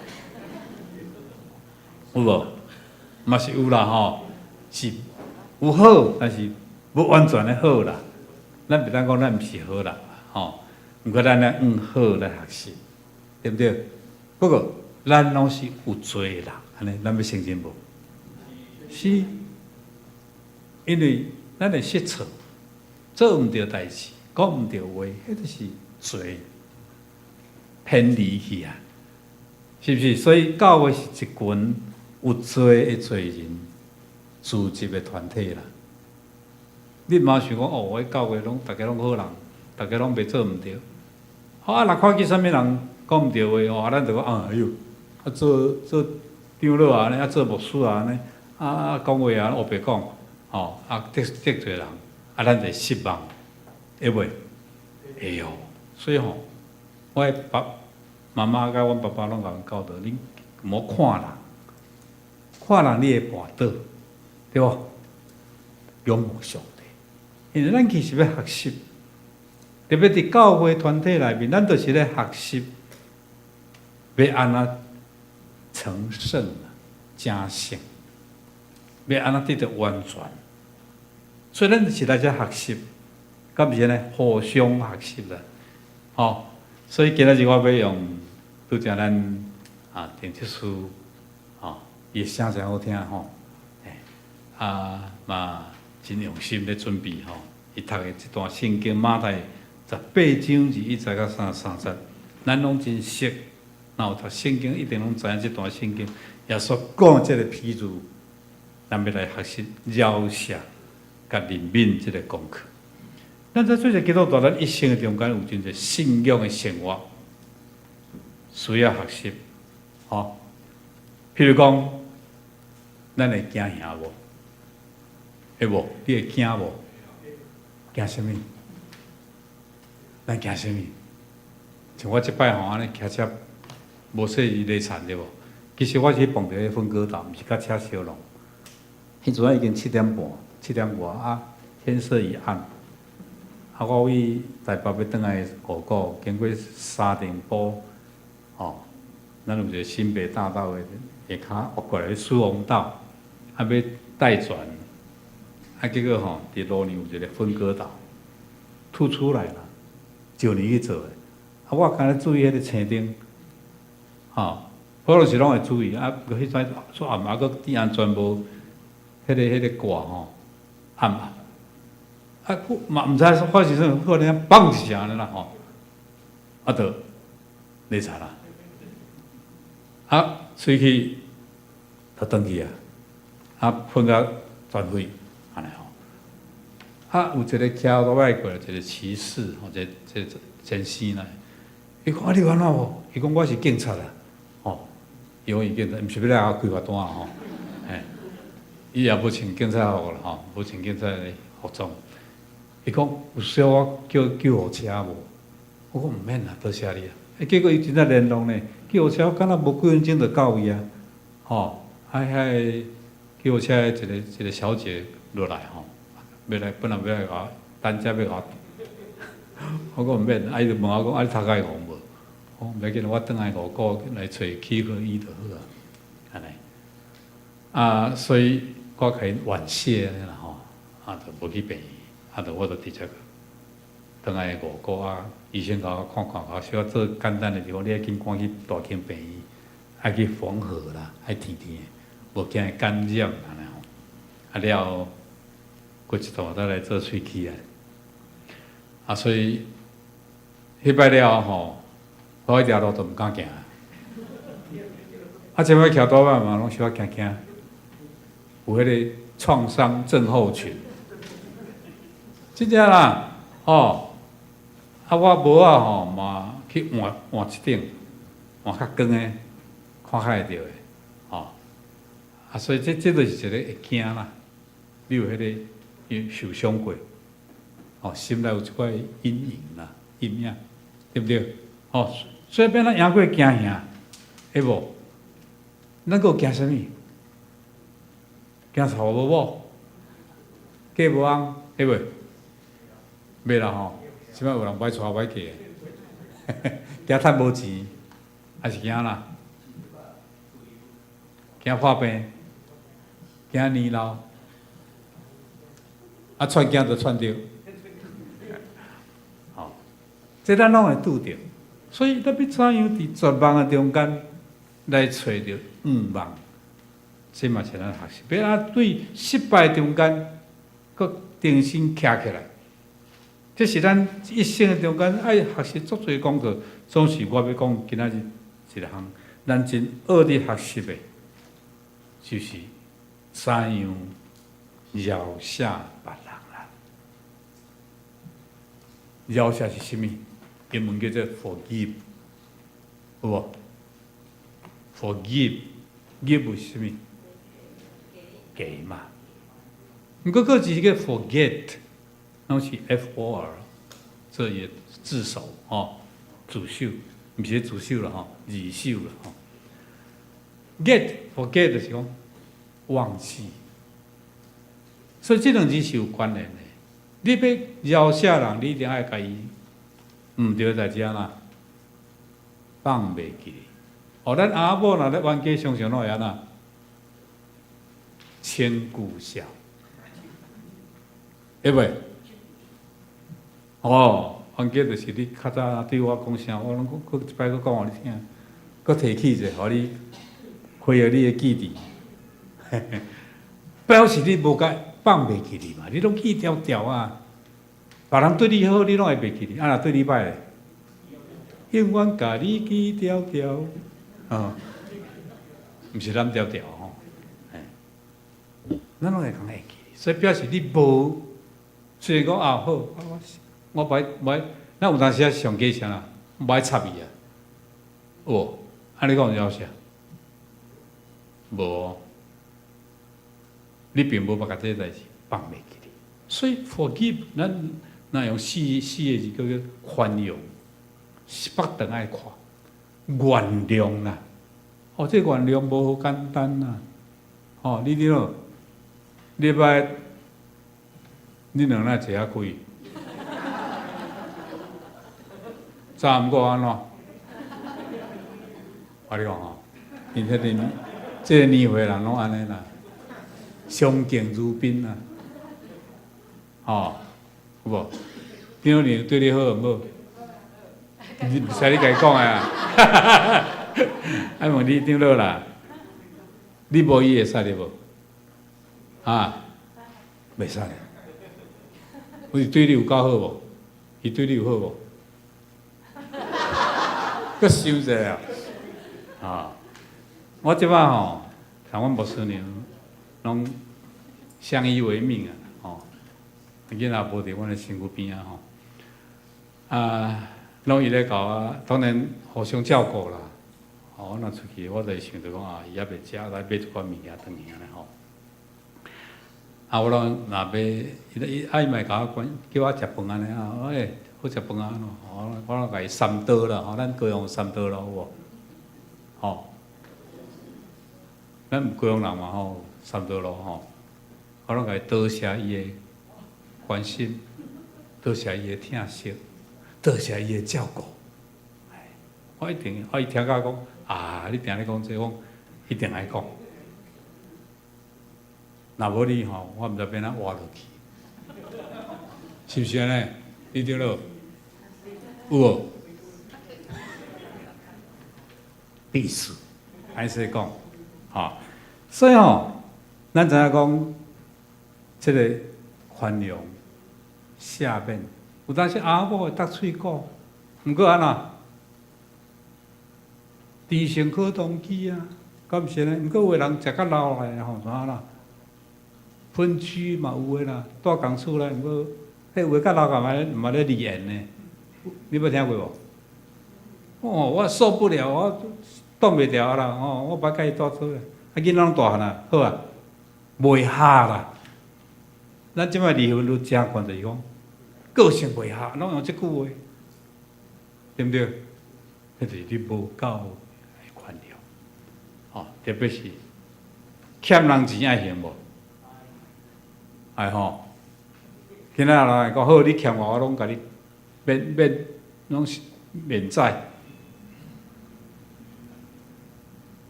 有無？嘛是有啦吼，是有好，但是無完全的好啦。咱袂當講咱毋是好人，吼。毋過咱愛向好來學習，對毋對？不過咱攏是有罪的人，按呢，咱欲承認無？是，因為咱會失錯，做毋著代誌，講毋著話，彼就是罪，偏離去啊，是毋是？所以教會是一群有罪的罪人聚集的團體啦。你毋通想講哦，我教會攏逐家攏好人，逐家攏袂做毋著。好啊，若看見啥物人講毋著話吼，啊，咱就講啊，哎喲，啊做做長老啊，按呢啊做牧師啊，按呢啊啊講話啊，烏白講，吼啊得得罪人，啊咱就失望，會袂？會哦。所以吼，我的爸媽媽佮阮爸爸攏共阮教導，你毋好看人，看人你會跋倒，對無？仰望上帝，因為咱其實欲學習。特別佇教會團體內面，咱就是咧學習，欲按怎成聖、成聖，欲按怎得著完全。所以咱就是來遮學習，敢毋是呢？互相學習啦，吼。所以今仔日我欲用拄才咱啊陳執事，吼，伊聲誠好聽吼，啊嘛真用心咧準備吼，伊讀的這段聖經馬太18章21節到33節，咱攏真熟。若有讀聖經，一定攏知影這段聖經。耶穌講這個譬喻，咱欲來學習饒恕佮憐憫這個功課。咱在做一個基督徒，咱一生的中間有真濟信仰的生活需要學習。吼，譬如講，咱會驚嚇無？會無？你會驚無？驚啥物？咱驚啥物？像我這擺吼，按呢騎車無說伊禮田對無？其實我是碰著彼分割島，毋是佮車相挵。彼陣已經7點半，7點外啊，天色已暗。啊，我為台北欲轉來五股，經過沙埕埔，吼，咱有一個新北大道的下跤越過來蘇王道，啊，欲帶轉，啊，結果吼，佇路呢有一個分割島凸出來啦，石年去做的。啊，我敢若注意彼個青燈，吼，我就是攏會注意，啊，彼陣煞暗，啊，閣戴安全帽，彼個掛吼，暗暗。啊，嘛毋知發生啥物，忽然間砰一聲按呢啦吼，啊，就禮田啦，啊，喙齒就斷去啊，啊，噴甲全血，按呢吼。啊，有一個騎歐多擺過來，一個騎士，吼，一個一個先生來，伊講啊，你有按怎無？伊講我是警察啊，吼，伊講伊警察，毋是欲來共我開罰單吼，嘿，伊也無穿警察服啦吼，無穿警察的服裝。伊講有需要我叫救護車無？我講毋免啦，多謝你啊。結果伊真正聯絡呢，救護車敢若無幾分鐘就到位啊，吼，啊，彼个救護車的一個一個小姐落來吼，欲來本來欲來共我單車欲共我，我講毋免，啊，伊就問我講啊，你頭殼會紅無？我講毋要緊，我轉來五股來揣齒科醫就好啊，按呢。啊，所以我共𪜶婉謝按呢啦吼，啊，就無去病院。啊，就我就直接轉來五股啊，醫生共我看看，共我小可做簡單的地方，你愛緊趕去大興病院，愛去縫合啦，愛甜甜的，無驚會感染按呢吼。啊了後，過一段才來做喙齒啊。啊，所以彼擺了後吼，我彼條路就毋敢行。啊，這擺騎大擺嘛，攏小可驚驚，有彼個創傷症候群。真正啦，吼！啊，我帽仔吼嘛去換換一頂，換較光的，看較會著的，吼！啊，所以這這就是一個會驚啦，你有彼個受傷過，吼，心內有一寡陰影啦，陰影，對毋對？吼，所以欲按怎贏過驚嚇，會無？咱閣有驚啥物？驚娶無某，嫁無翁，會袂？袂啦吼，這擺有人欲娶欲嫁，驚趁無錢，還是驚啦？驚破病，驚年老，啊，串驚就串著，這咱攏會拄著，所以咱欲怎樣佇絕望的中間來揣著向望？這嘛是咱學習，欲按怎對失敗中間，閣重新徛起來。這是咱一生的中間愛學習足濟功課。總是我欲講今仔日一項，咱真愛佇學習的，就是怎樣饒赦別人啦。饒赦是啥物？英文叫做 forgive，有無？forgive，give 是啥物？給嘛。毋過閣一個 forget，攏是 F O R，這也字首吼，字首，毋是字首啦吼，字首啦吼。get forget 就是講忘記，所以這兩字是有關聯的。你欲饒赦人，你一定愛共伊毋對的代誌按怎放袂記。哦，咱阿某若咧冤家，常常攏會按怎千古笑，會袂？哦，冤家就是你較早對我講啥，我攏閣閣一擺閣講予你聽，閣提起者，予你恢復你的記憶。表示你無共放袂記哩嘛，你攏記牢牢啊。別人對你好，你攏會袂記哩，啊若對你歹咧，永遠共你記牢牢，哦，毋是咱牢牢吼，嘿，咱攏會共會記，所以表示你無，雖然講啊好，我我無愛無愛，咱有當時啊上加啥啦，無愛插伊啊，有無？按呢講有啥？無，你並無把這個代誌放袂記哩，所以 forgive 咱若用四四個字叫做寬容，腹腸愛闊，原諒啦。哦，這原諒無好簡單啊！哦，你你喏，禮拜恁兩若坐較開，昨暗閣按怎？我你講吼，因彼個這個年歲人攏按呢啦，相敬如賓啊，吼，有無？長老對你好無？你毋使你家講啊！愛問你長老啦，你無伊會使你無？啊，袂使。伊對你有夠好無？伊對你有好無？閣想者啊！啊，我這擺吼，像阮牧師娘，攏相依為命啊！吼，囡仔無佇阮的身軀邊仔吼，啊，攏伊咧共我，當然互相照顧啦。吼，我若出去，我就會想著講啊，伊猶未食，來買一寡物件轉去按呢吼。啊，我攏若欲，伊伊啊伊嘛會共我關，叫我食飯按呢啊，欸，好食飯啊，吼，我攏共伊三刀啦，吼，咱高雄有三刀路有無？吼，咱高雄人嘛吼，三刀路吼，我攏共伊多謝伊的關心，多謝伊的疼惜，多謝伊的照顧。我一定，我伊聽甲講，啊，你定咧講這個，我一定愛講。若無你吼，我毋知欲按怎活落去，是毋是按呢？你對囉，有無？必須，歹勢講，吼。所以吼，咱知影講，這個寬容、赦免，有當時阿某會觸喙鼓，毋過按怎？知性可動機啊，敢毋是呢？毋過有的人食較老來吼，怎啊啦？分居嘛有的啦，蹛仝厝內，毋過，彼有的較老個嘛咧離緣呢，你捌聽過無？哦，我受不了，我擋袂牢啦，吼，我欲共伊蹛做伙，啊，囡仔攏大漢啊，好啊，袂合啦。咱這擺離婚率誠懸，就是講個性袂合，攏用這句話，對毋對？彼就是你無夠寬容，吼，特別是欠人錢愛還無？愛吼。今仔人會講好，你欠我，我攏共你免免，攏是免債。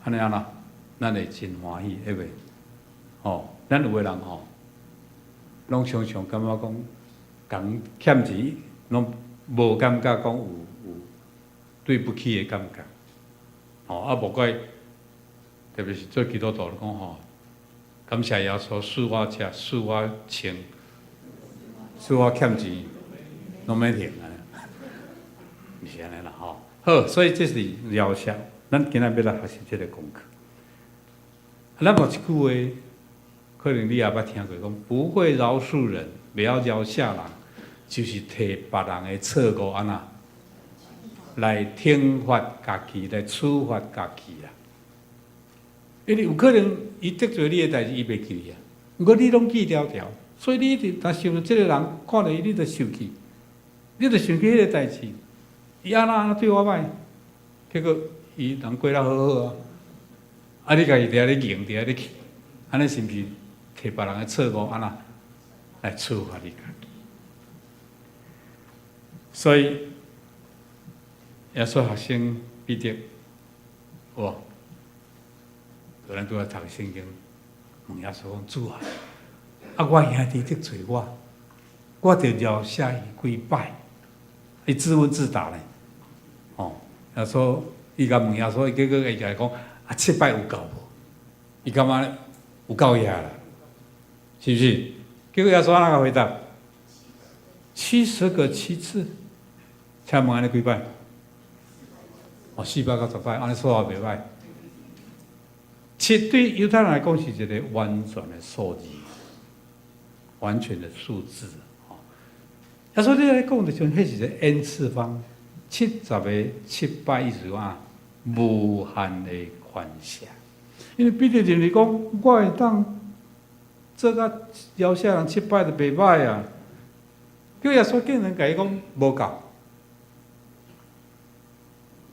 按呢按怎？咱會真歡喜，會袂？吼，咱有的人吼，攏常常感覺講，共欠錢攏無感覺講有對不起的感覺，吼啊無怪，特別是做基督徒講吼，感謝耶穌賜我食，賜我穿，賜我欠錢，攏免還啊，毋是按呢啦吼。好，所以這是饒赦，咱今仔欲來學習這个功課。咱有一句話，可能你也捌聽過，講不會饒恕人，袂曉饒赦人，就是提別人的錯誤按怎來懲罰家己，來處罰家己啦。因為有可能伊得罪你的代誌，伊袂記啊。毋過你攏記牢牢，所以你一直若想著這个人，看著伊你就生氣，你就想起彼个代誌，伊按怎按怎對我歹，結果伊人過了好好啊。啊！你家己佇遐咧硬，佇遐咧氣，按呢是毋是提別人的錯誤按怎來處罰你家己？所以耶穌學生彼得，哇！咱拄仔讀聖經，問耶穌講：主啊，啊我兄弟得罪我，我著饒赦伊幾擺？伊自問自答咧。哦，耶穌伊共問耶穌，結果伊共伊講：啊，七擺有夠無？伊感覺有夠額啦，是毋是？結果耶穌按怎回答？70個七次，請問按呢幾擺？哦，490擺，按呢數學袂歹。七對猶太人來講是一个完全的數字，完全的數字。吼，耶穌你來講的時陣，彼是一個 n 次方，77擺意思講無限的寬赦。因為彼得認為講，我會當做甲饒赦人七擺就袂歹啊。叫耶穌竟然共伊講無夠，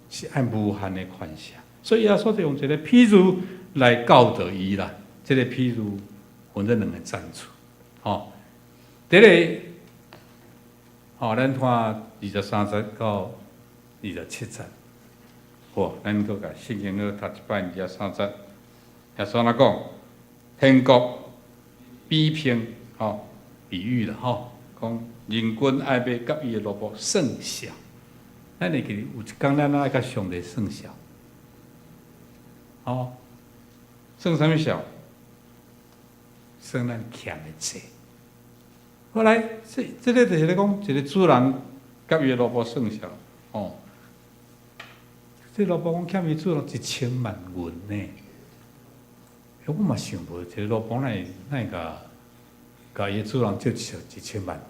是愛無限的寬赦。所以耶穌就用一个譬喻來教導伊啦。這个譬喻分做兩个層次，吼。第一个，吼，咱看23節到27節，好，咱閣共聖經閣讀一擺二十三節。耶穌按怎講？天國比拼，吼，比喻啦，吼，講人君愛欲佮伊的奴僕算數。咱會記得有一工咱愛共上帝算數，吼，算啥物數？算咱欠的債。後來，這个就是咧講，一个主人佮伊的奴僕算數，吼。這奴僕講欠伊主人1000萬銀呢。欸，我嘛想無，一个奴僕哪會共伊的主人借1000萬銀？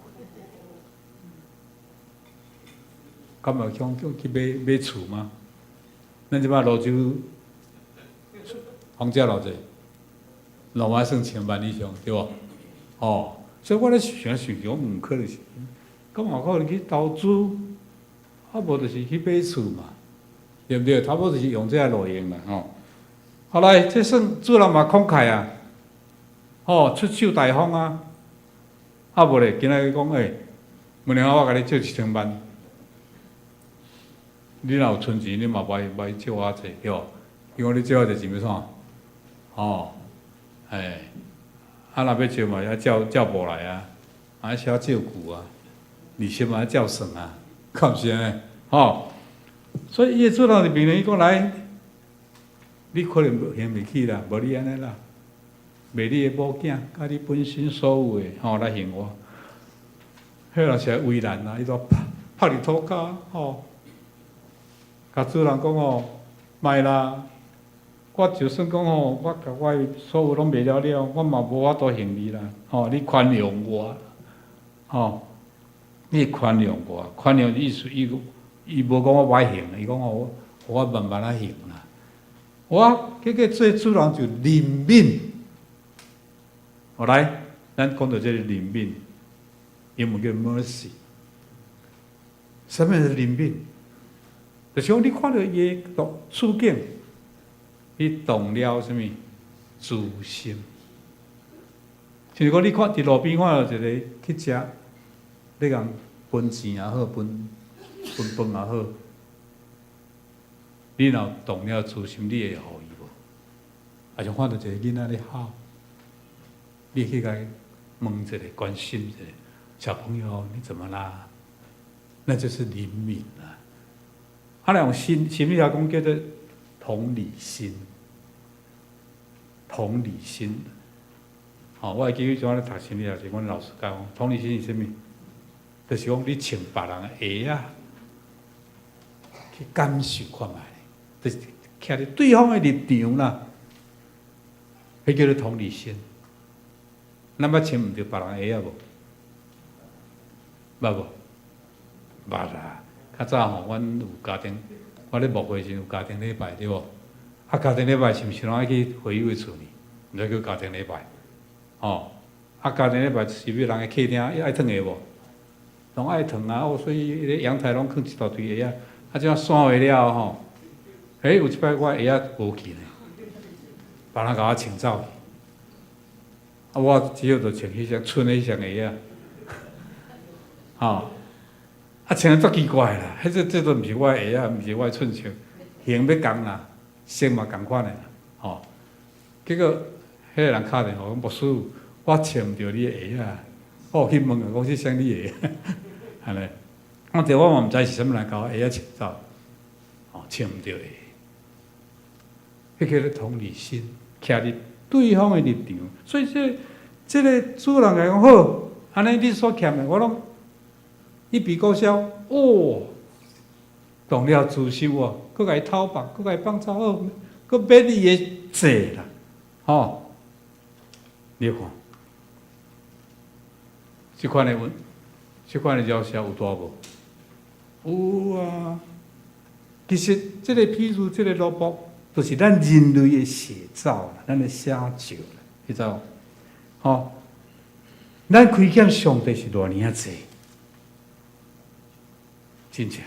敢會講叫去買厝嗎？咱這擺蘆洲房價偌濟？攏嘛算千萬以上，對無？哦，所以我咧想想，講毋可能是，敢嘛可能去投資，啊無就是去買厝嘛，對毋對？差不多就是用這个路用啦，吼。後來這算主人嘛慷慨啊，吼，出手大方啊，啊無咧，今仔日講欸，明年我共你借一千萬，你若有存錢，你嘛袂袂借我濟，對無？因為你借我濟錢欲創啥？吼，欸，啊若欲借嘛，愛照照簿來啊，愛寫借據啊，利息嘛愛照算啊，敢毋是按呢？吼，所以伊的主人就命令伊講來，你可能還袂起啦，無你按呢啦，賣你的某囝，佮你本身所有的，吼來還我。彼人是為難啊，伊就拍拍佇塗跤，吼，共主人講吼，莫啦，我就算講吼，我共我的所有攏賣了了，我嘛無法度還你啦，吼，你寬容我，吼，你寬容我，寬容的意思，伊無講我歹還，伊講吼，我慢慢仔還啦。我結果這主人就憐憫，後來咱講到這个憐憫，英文叫 mercy。啥物是憐憫？就是講你看著伊的處境，你動了啥物慈心。像講你看佇路邊看著一个乞食，你共分錢也好，分分飯也好，你若動了慈心，你會予伊無？抑是看著一个囡仔咧哭，你去共伊問一下，關心一下，小朋友你怎麼啦？那就是憐憫啦。啊，用心理學講叫做同理心，同理心。吼，我會記彼陣咧讀心理學時，阮老師教講，同理心是啥物？就是講你穿別人的鞋仔去感受看覓，就是徛佇對方的立場啦，彼叫做同理心。咱捌穿毋著別人鞋仔無？捌無？捌啦。較早吼，阮有家庭，我咧牧會時有家庭禮拜對無？啊，家庭禮拜是毋是攏愛去會友的厝呢？毋知叫家庭禮拜。吼，啊，家庭禮拜是欲人的客廳愛脫鞋無？攏愛脫啊！哦，所以彼个陽台攏囥一大堆鞋仔。啊，這散會了後吼，欸，有一擺我鞋仔無去呢，別人共我穿走去。啊，我只好就穿彼雙賰彼雙鞋仔。吼，啊，穿得足奇怪啦！彼這這都毋是我的鞋仔，毋是我的寸尺，型欲仝啦，色嘛仝款的啦，吼。結果彼个人敲電話講牧師，我穿毋著你的鞋仔，我去問啊，講這雙你的，按呢。我對我嘛毋知是啥物人共我鞋仔穿走，吼，穿毋著鞋。彼叫做同理心，徛佇對方的立場，所以這這个主人來講好，按呢你所欠的我攏一筆勾銷，哦，動了慈心哦，閣共伊討白，閣共伊放走，好，閣免伊的債啦，吼，你看，這款的問，這款的饒赦有大無？有啊。其實這个譬如這个奴僕，就是咱人類的寫照啦，咱的寫照啦，你知無？吼，咱虧欠上帝是偌爾仔濟，真正。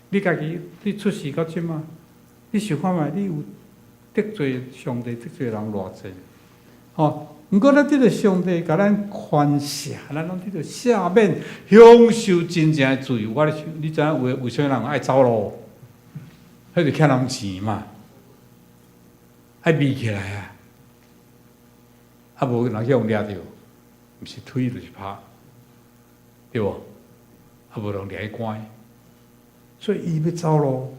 你家己你出世到這馬，你想看覓？你有得罪上帝、得罪人偌濟？吼，毋過咱得著上帝共咱寬赦，咱攏得著赦免，享受真正的自由。我咧想，你知影為啥物人愛走路？彼就欠人錢嘛，愛避起來啊！啊無人去予掠著，毋是推就是拍，對無？啊無人掠去關，所以伊欲走路。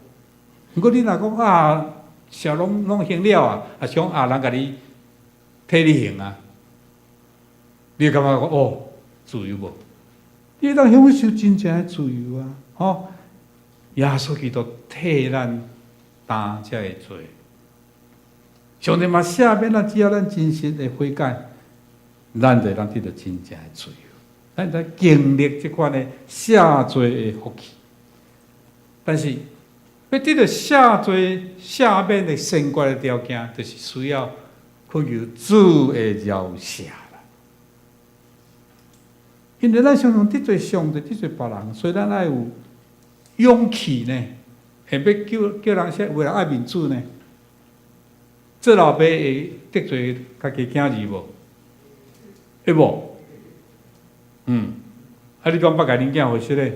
毋過你若講啊，小攏攏還了啊，啊是講啊人共你替你還啊，你會感覺講哦，自由無？你會當享受真正的自由啊！吼，耶穌基督替咱擔這个罪，上帝嘛赦免咱，只要咱真實的悔改，咱就會當得著真正的自由。咱會經歷這款的赦罪的福氣。但是，欲得著赦罪、赦免的先決的條件，就是需要懇求主的饒赦啦。因為咱常常得罪上帝、得罪別人，所以咱愛有勇氣呢，會欲叫叫人說有人愛面子呢。做老爸會得罪家己囝兒無？會無？啊，你講捌共恁囝予失禮？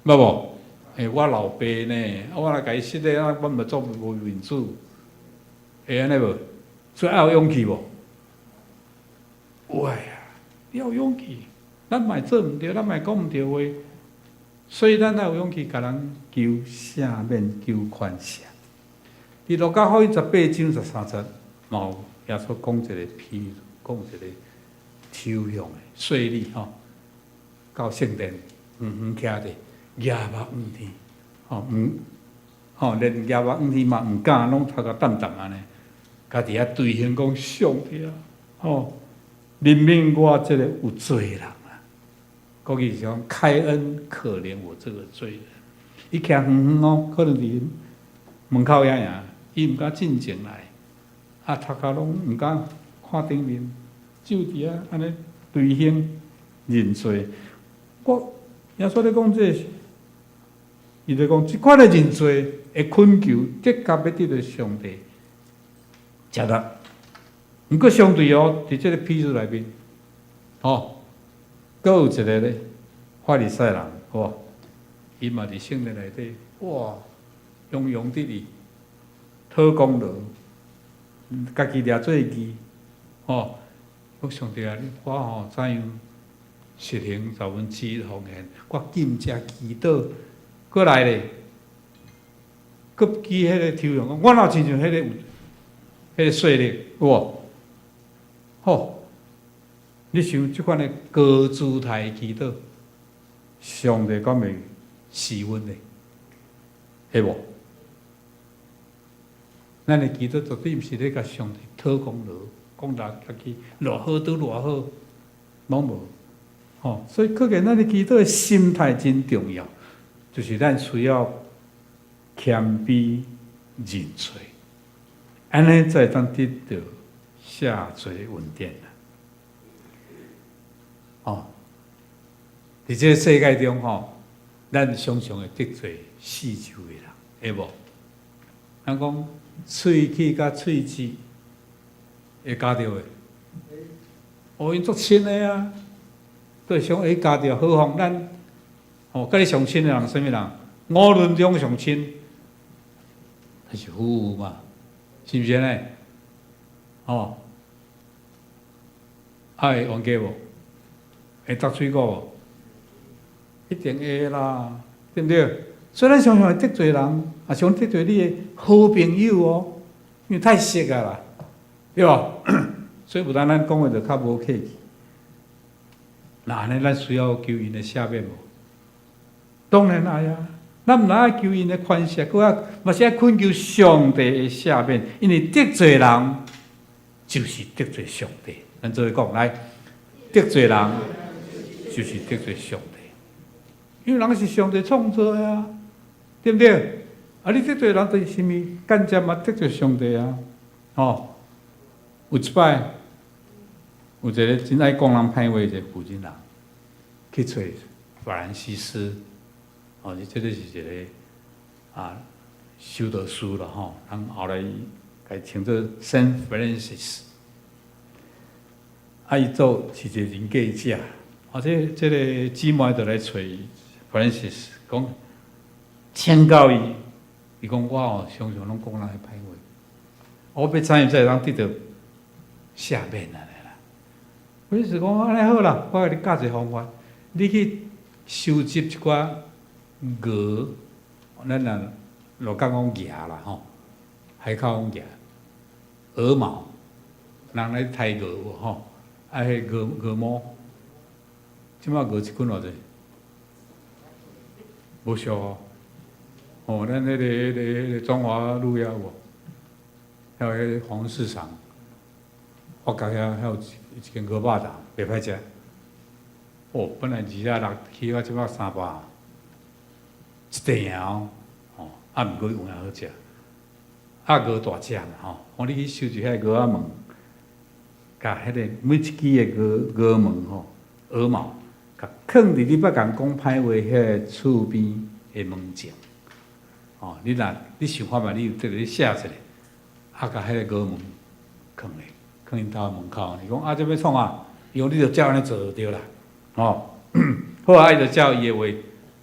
捌無？欸，我老爸呢，啊，我若共伊失禮，啊，我嘛足無面子，會按呢無？所以愛有勇氣無？有愛啊，你要有勇氣，咱嘛會做毋著，咱嘛會講毋著話，所以咱愛有勇氣，共人求赦免、求寬赦。佇路加福音18章13節，嘛有耶穌講一個譬喻，講一個抽象的稅吏吼，到聖殿遠遠徛佇舉目望天，吼毋吼連舉目望天嘛毋敢，攏頭殼澹澹按呢，家佇遐捶胸講上帝啊，吼憐憫我這个有罪人啊！國語是講開恩可憐我這個罪人。伊徛遠遠哦，可能佇門口遐爾，伊毋敢進前來，啊頭殼攏毋敢看頂面，就佇遐按呢捶胸認罪。我耶穌咧講這，伊就講這款的認罪會懇求，的確欲得著上帝接納。毋過相對哦，佇這个譬喻內面，吼，閣有一個咧法利賽人，哇，伊嘛佇聖殿內底，哇，洋洋得意，討功勞，家己掠做義，吼，講上帝啊，你我吼怎樣實行十分之一奉獻，我禁食祈禱，閣來咧，閣舉彼個抽象講，我若親像彼個有彼個稅吏，有無？好，你想這款的高姿態祈禱，上帝敢會赦阮咧？會無？咱的祈禱絕對毋是咧共上帝討功勞，講來家己偌好拄偌好，攏無。吼，所以可見咱的祈禱的心態真重要，就是咱需要謙卑認罪，按呢才會當得著赦罪恩典啦。哦，佇這個世界中吼，咱常常會得罪四周的人，會無？人講喙齒佮喙舌會咬著袂？哦，𪜶足親的啊，對相會咬著。何況咱，哦，佮你上親的人，啥物人？五倫中上親，就是夫婦嘛，是毋是按呢？哦，啊會冤家無？會鬥嘴鼓無？一定會啦，對毋對？所以咱常常會得罪人，也常得罪你的好朋友哦，因為太熟啊啦，對無？所以有當咱講話就較無客氣。那按呢，咱需要求𪜶的赦免無？當然愛啊！咱毋但愛求𪜶的寬恕，閣愛嘛是愛懇求上帝的赦免，因為得罪人就是得罪上帝。咱做伙講來，得罪人就是得罪上帝，因為人是上帝創造的啊，對毋對？啊，你得罪人就是啥物間接嘛得罪上帝啊！吼，有一擺，有一個真愛講人歹話一個婦人人，去揣法蘭西斯，哦，這個是一個啊修道士啦吼，人後來共稱做 Saint Francis，啊，伊做是一個人格者，啊，這個姊妹就來揣 Francis，講請教伊，伊講我哦常常攏講人的歹話，我欲怎樣才會當得著赦免按呢啦？Francis 講按呢好啦，我共你教一個方法，你去收集一寡鵝，咱若鹿港講鵝啦吼，海口講鵝，鵝毛，人來刣鵝有無吼？啊，彼鵝鵝毛，這擺鵝一斤偌濟？無俗哦。哦，咱彼個中華路遐有無？還有彼個黃市場，發覺遐遐有一間鵝肉檔，袂歹食。哦，本來26起到這擺300，一塊爾哦，哦，啊，毋過有影好食。啊，鵝大隻嘛吼，講你去收集遐鵝仔毛，共彼個每一支的鵝鵝毛吼，鵝毛，共囥佇你欲共講歹話彼个厝邊的門前。哦，你若你想看覓，你有得你寫一下，啊，共彼个鵝毛囥咧，囥𪜶兜門口。伊講啊，這欲創啥？伊講你就照按呢做就對啦。吼，好啊，伊就照伊的話，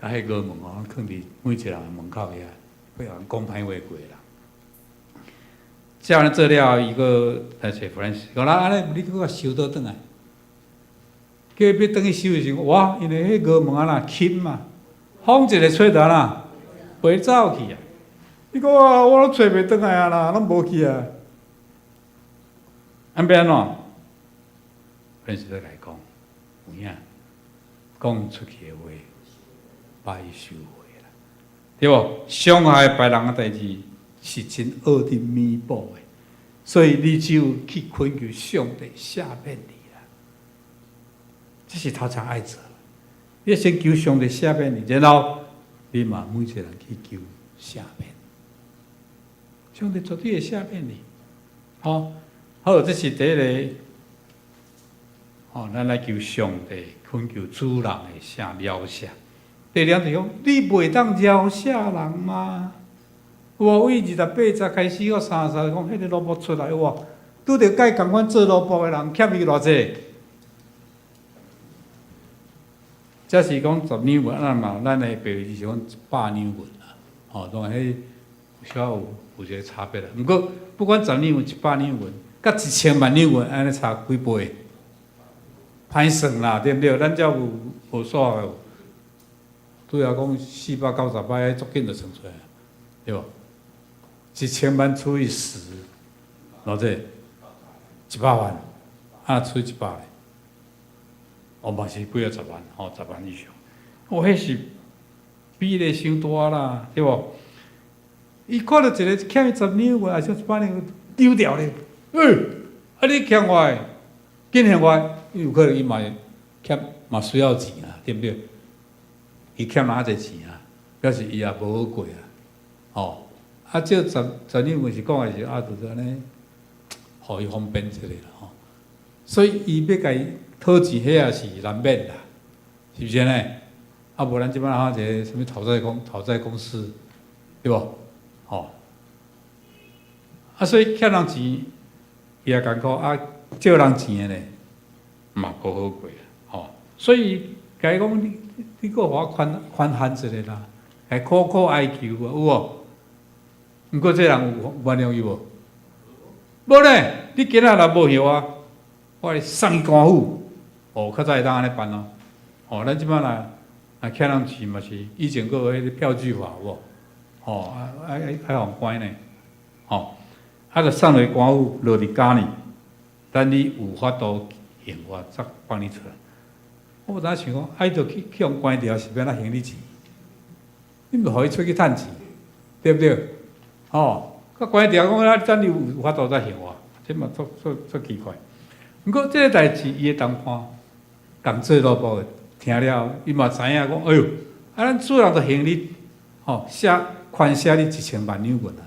共彼鵝毛吼囥佇每一個人的門口遐，欲共講歹話過啦。照按呢做了後，伊閣來揣 Francis，講啦，按呢你閣共收倒轉來。叫伊欲轉去收的時陣，哇！因為彼鵝毛按怎輕嘛，風一个吹就按怎，飛走去啊！伊講啊，我攏揣袂轉來啊啦，攏無去啊。按欲按怎？Francis 來講，有影，講出去的話，歹收回啦，對無？傷害別人的代誌是真惡得彌補的，所以你只有去懇求上帝赦免你啦。這是頭先愛做，你先求上帝赦免你，然後你嘛每一個人去求赦免。上帝絕對會赦免你。好，好，這是第一個。哦，咱來求上帝，懇求主人的赦饒赦。第二就是講，你袂當饒赦人嗎？有為28節開始到30講，彼個奴僕出來，哇，拄著佮伊仝款做奴僕的人，欠伊偌濟？這是講十兩銀，啊嘛，咱的白話是講100兩銀啦。吼，當然彼有小可有一個差別啦。毋過不管十兩銀、100兩銀，佮1000萬兩銀，按呢差幾倍？歹算啦，對毋對？咱遮有無數學的，拄仔講490擺，足緊就算出來，對無？1000萬除以十，偌濟？100萬，啊除以100咧，哦嘛是幾仔十萬，吼，十萬以上。哦，彼是比例傷大啦，對無？伊看著一个欠伊十兩銀，抑是100兩，丟掉咧。欸，啊你欠我的，緊還我，有可能伊嘛會欠，嘛需要錢啊，對毋對？伊欠哪濟錢啊？表示伊也無好過啊，吼。啊，這十兩銀是講的是啊，就是按呢，予伊方便一下啦，吼。所以伊欲共伊討錢，彼也是難免啦，是毋是按呢？啊，無咱這擺哈一个啥物討債公司，對無？吼。啊，所以欠人錢，伊也艱苦啊，借人錢的咧，嘛無好過啊，吼。所以共伊講，你閣予我寬限一下啦，來苦苦哀求啊，有無？毋過這人有原諒伊無？無咧，你今仔若無還我，我來送去官府。哦，較早會當按呢辦哦。哦，咱這擺若欠人錢嘛是以前閣有彼個票據法有無？吼，啊愛愛予關呢，吼，啊，著送落官府落佇監裡，等你有法度還我，才放你出來。我有當想講，啊，伊著去予關著，是欲按怎還你錢？你毋予伊出去趁錢，對毋對？吼，閣關著講啊，等你有法度才還我，這嘛足足足奇怪。毋過這個代誌，伊的同伴共做奴僕的聽了，伊嘛知影講，哎喲，啊，咱主人著還你，吼，赦寬赦你1000萬兩銀啊！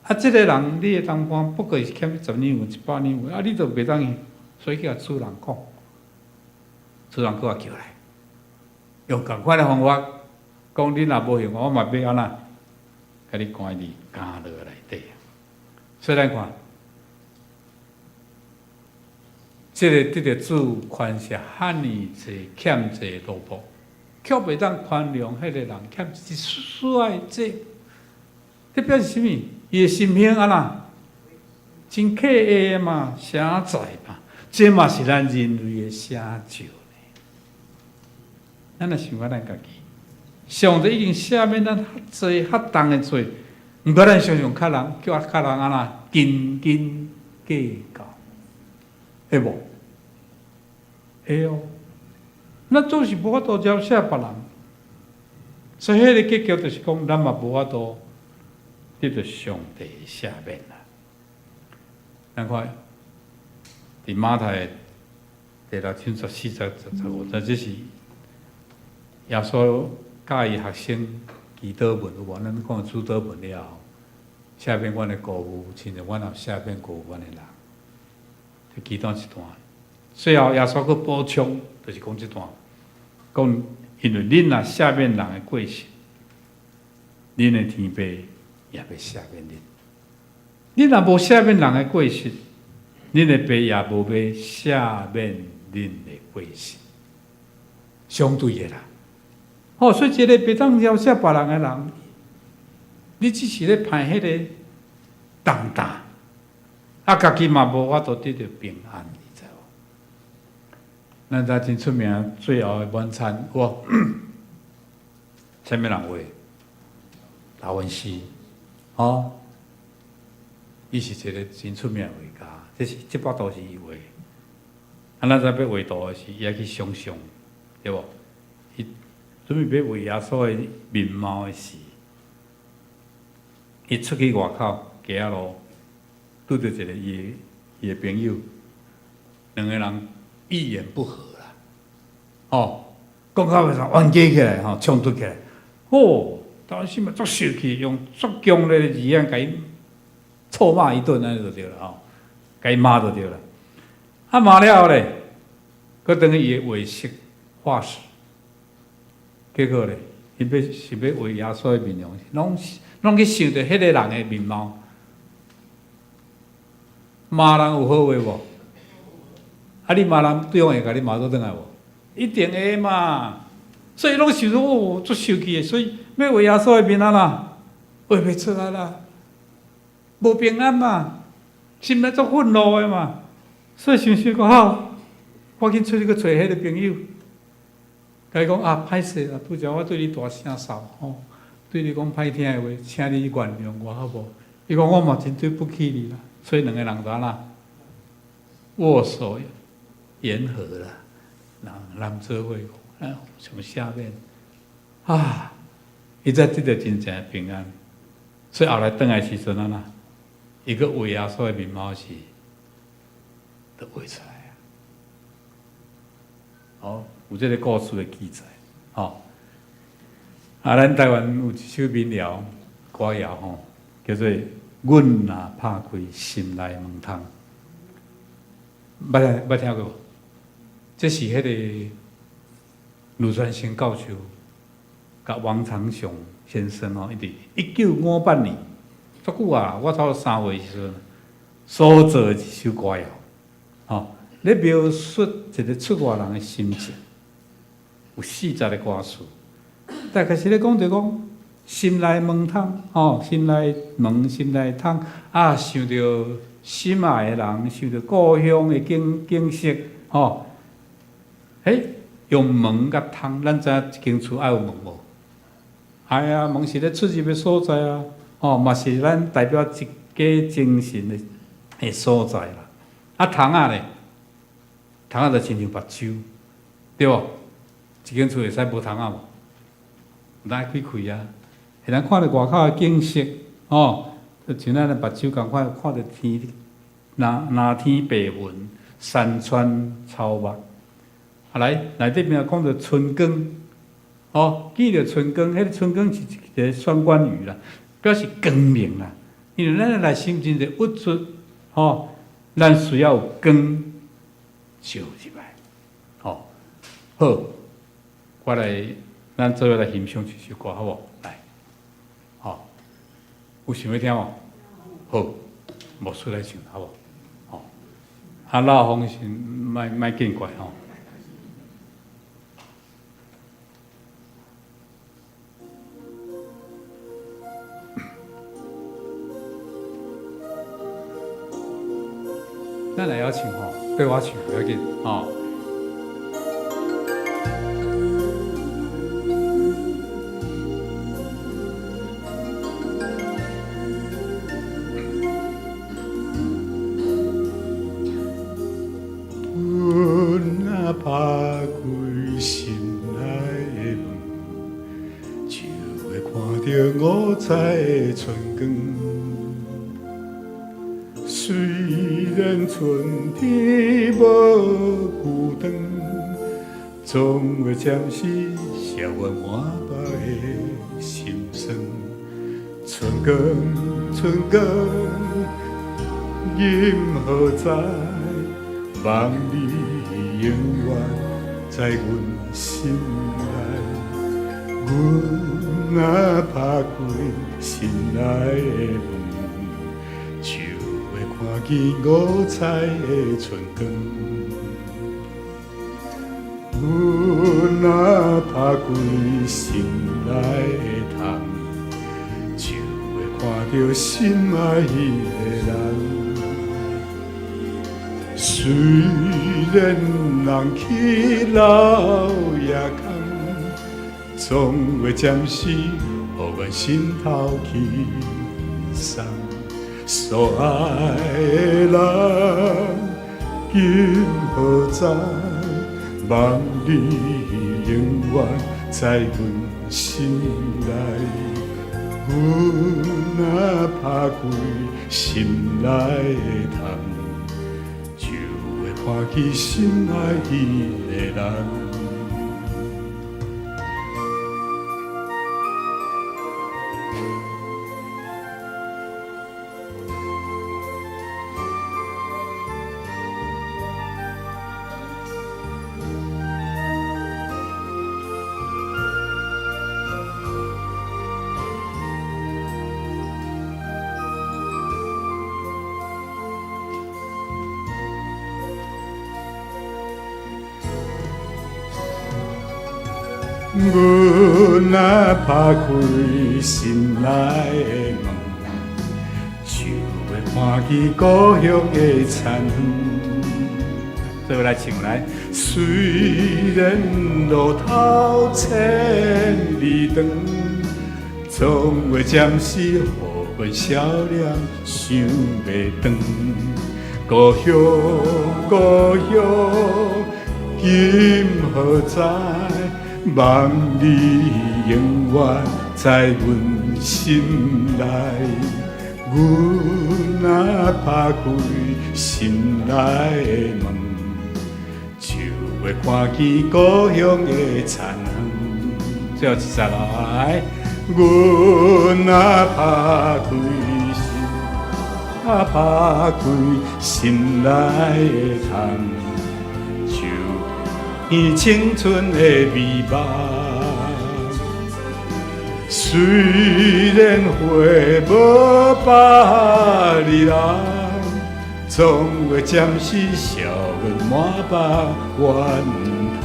啊，這個人你的同伴不過是欠你十兩銀、100兩銀，啊，你都袂當還，所以去共主人講，主人閣共叫來，用仝款的方法講，你若無還我，我嘛欲按怎，共你關佇監牢內底。所以咱看，這个得著主寬赦遐爾濟欠債奴僕，卻袂當寬容彼个人欠一絲仔的債，這表示啥物？伊的心胸按怎？真狹隘嘛，狹窄嘛，這嘛是咱人類的寫照呢。咱若想看咱家己，上帝已經赦免咱較濟較重的罪，毋過咱常常較人叫較人按怎斤斤計較，會無？會哦。咱總是無法度饒赦別人，所以彼个結局就是講，咱嘛無法度得著上帝的赦免啦。咱看，佇馬太第六章14節15節，這是耶穌教伊學生祈禱文有無？咱講主禱文了後，赦免阮的過誤，親像阮也赦免過誤阮的人。這其中一段。最後耶穌閣補充，就是講這段，講因為恁若赦免人的過失，恁的天父也欲赦免恁。恁若無赦免人的過失，恁的爸也無欲赦免恁的過失。相對的啦，吼，所以一個袂當饒赦別人的人，你只是咧歹彼个重擔，啊，家己嘛無法度得著平安，你知無？咱知真出名，最後的晚餐，有無？啥物人畫？達文西，吼，伊是一个真出名的畫家，這是這幅圖是伊畫的。啊，咱知欲畫圖的時，伊愛去想像，對無？伊準備欲畫耶穌的面貌的時，伊出去外口街仔路，拄著一个伊的朋友，兩个人一言不合啦，吼，講到尾就冤家起來，吼，衝突起來，吼，當時嘛足生氣，用足強烈的字眼共伊臭罵一頓，按呢就對了，吼，共伊罵就對了。啊罵了後咧，閣轉去伊的畫室畫室，結果咧，伊欲想欲畫耶穌的面容，攏去想著彼个人的面貌。罵人有好話無？啊，你罵人，對方會共你罵倒轉來無？一定會嘛。所以攏想說哦，足生氣的，所以欲畫耶穌的面按怎？畫袂出來啦，無平安嘛，心內足憤怒的嘛。所以想想講好，我緊出去閣揣彼个朋友，共伊講啊，歹勢啦，拄才我對你大聲嗽吼，對你講歹聽的話，請你原諒我好無？伊講我嘛真對不起你啦，所以兩个人就按怎握手言和啦，人男做伙講，互相赦免啊，伊才得著真正的平安。所以後來轉來時陣按怎？伊閣畫耶穌的面貌時，就畫出來啊。哦，有這个故事的記載，吼。啊，咱台灣有一首民謠歌謠吼，叫做《阮若拍開心內門窗》，捌聽過無？這是彼个盧傳成教授佮王長雄先生吼，伊佇1958年，足久啊，我差不多3歲時陣所做的一首歌謠，吼，咧描述一个出外人的心情，有40个歌詞，大概是咧講著講心內門窗，吼，心內門、心內窗啊，想著心愛的人，想著故鄉的景色，吼，欸，用門佮窗，咱知影一間厝愛有門無？愛啊，門是咧出入的所在啊，吼，嘛是咱代表一家精神的所在啦。啊，窗仔咧，窗仔就親像目睭，對無？一間厝會使無窗仔無？咱愛開開啊，會當看著外口的景色，吼，就像咱的目睭仝款，看著天，藍天白雲、山川草木。啊，來內底面講著春光，吼，記著春光，彼个春光是一个雙關語啦，表示光明啦。因為咱的內心真濟鬱卒，吼，咱需要有光照入來，吼。好，我來，咱做伙來欣賞一首歌，好無？來，吼，有想欲聽無？好，牧師來唱，好無？吼，啊，老風是莫莫見怪吼。咱來曉唱吼，綴我唱無要緊吼。阮若拍開心內的門，就會看著五彩的春光。雖然春天無久長，總會暫時消阮滿腹的心酸。春光，春光，今何在？望你永遠在阮心內。阮若拍開心內的門，就會看見五彩的春光。阮若拍開心內的窗，就會看著心愛的人。雖然人去樓也空，總會暫時予阮心頭輕鬆。所愛的人，今何在？望你永遠在阮心內。阮若拍開心內的窗，就會看見心愛的人。阮若拍開心內的門，就會看見故鄉的田園。做伙來唱來。雖然路途千里長，總會暫時予阮少年想袂斷。故鄉故鄉今何在？望你永遠在阮心內。阮若拍開心內的門，就會看見故鄉的田園。最後一節來，阮若拍開心，若拍開心內的窗，就見青春的美夢。雖然花無百日紅，總會暫時笑阮滿腹怨嘆。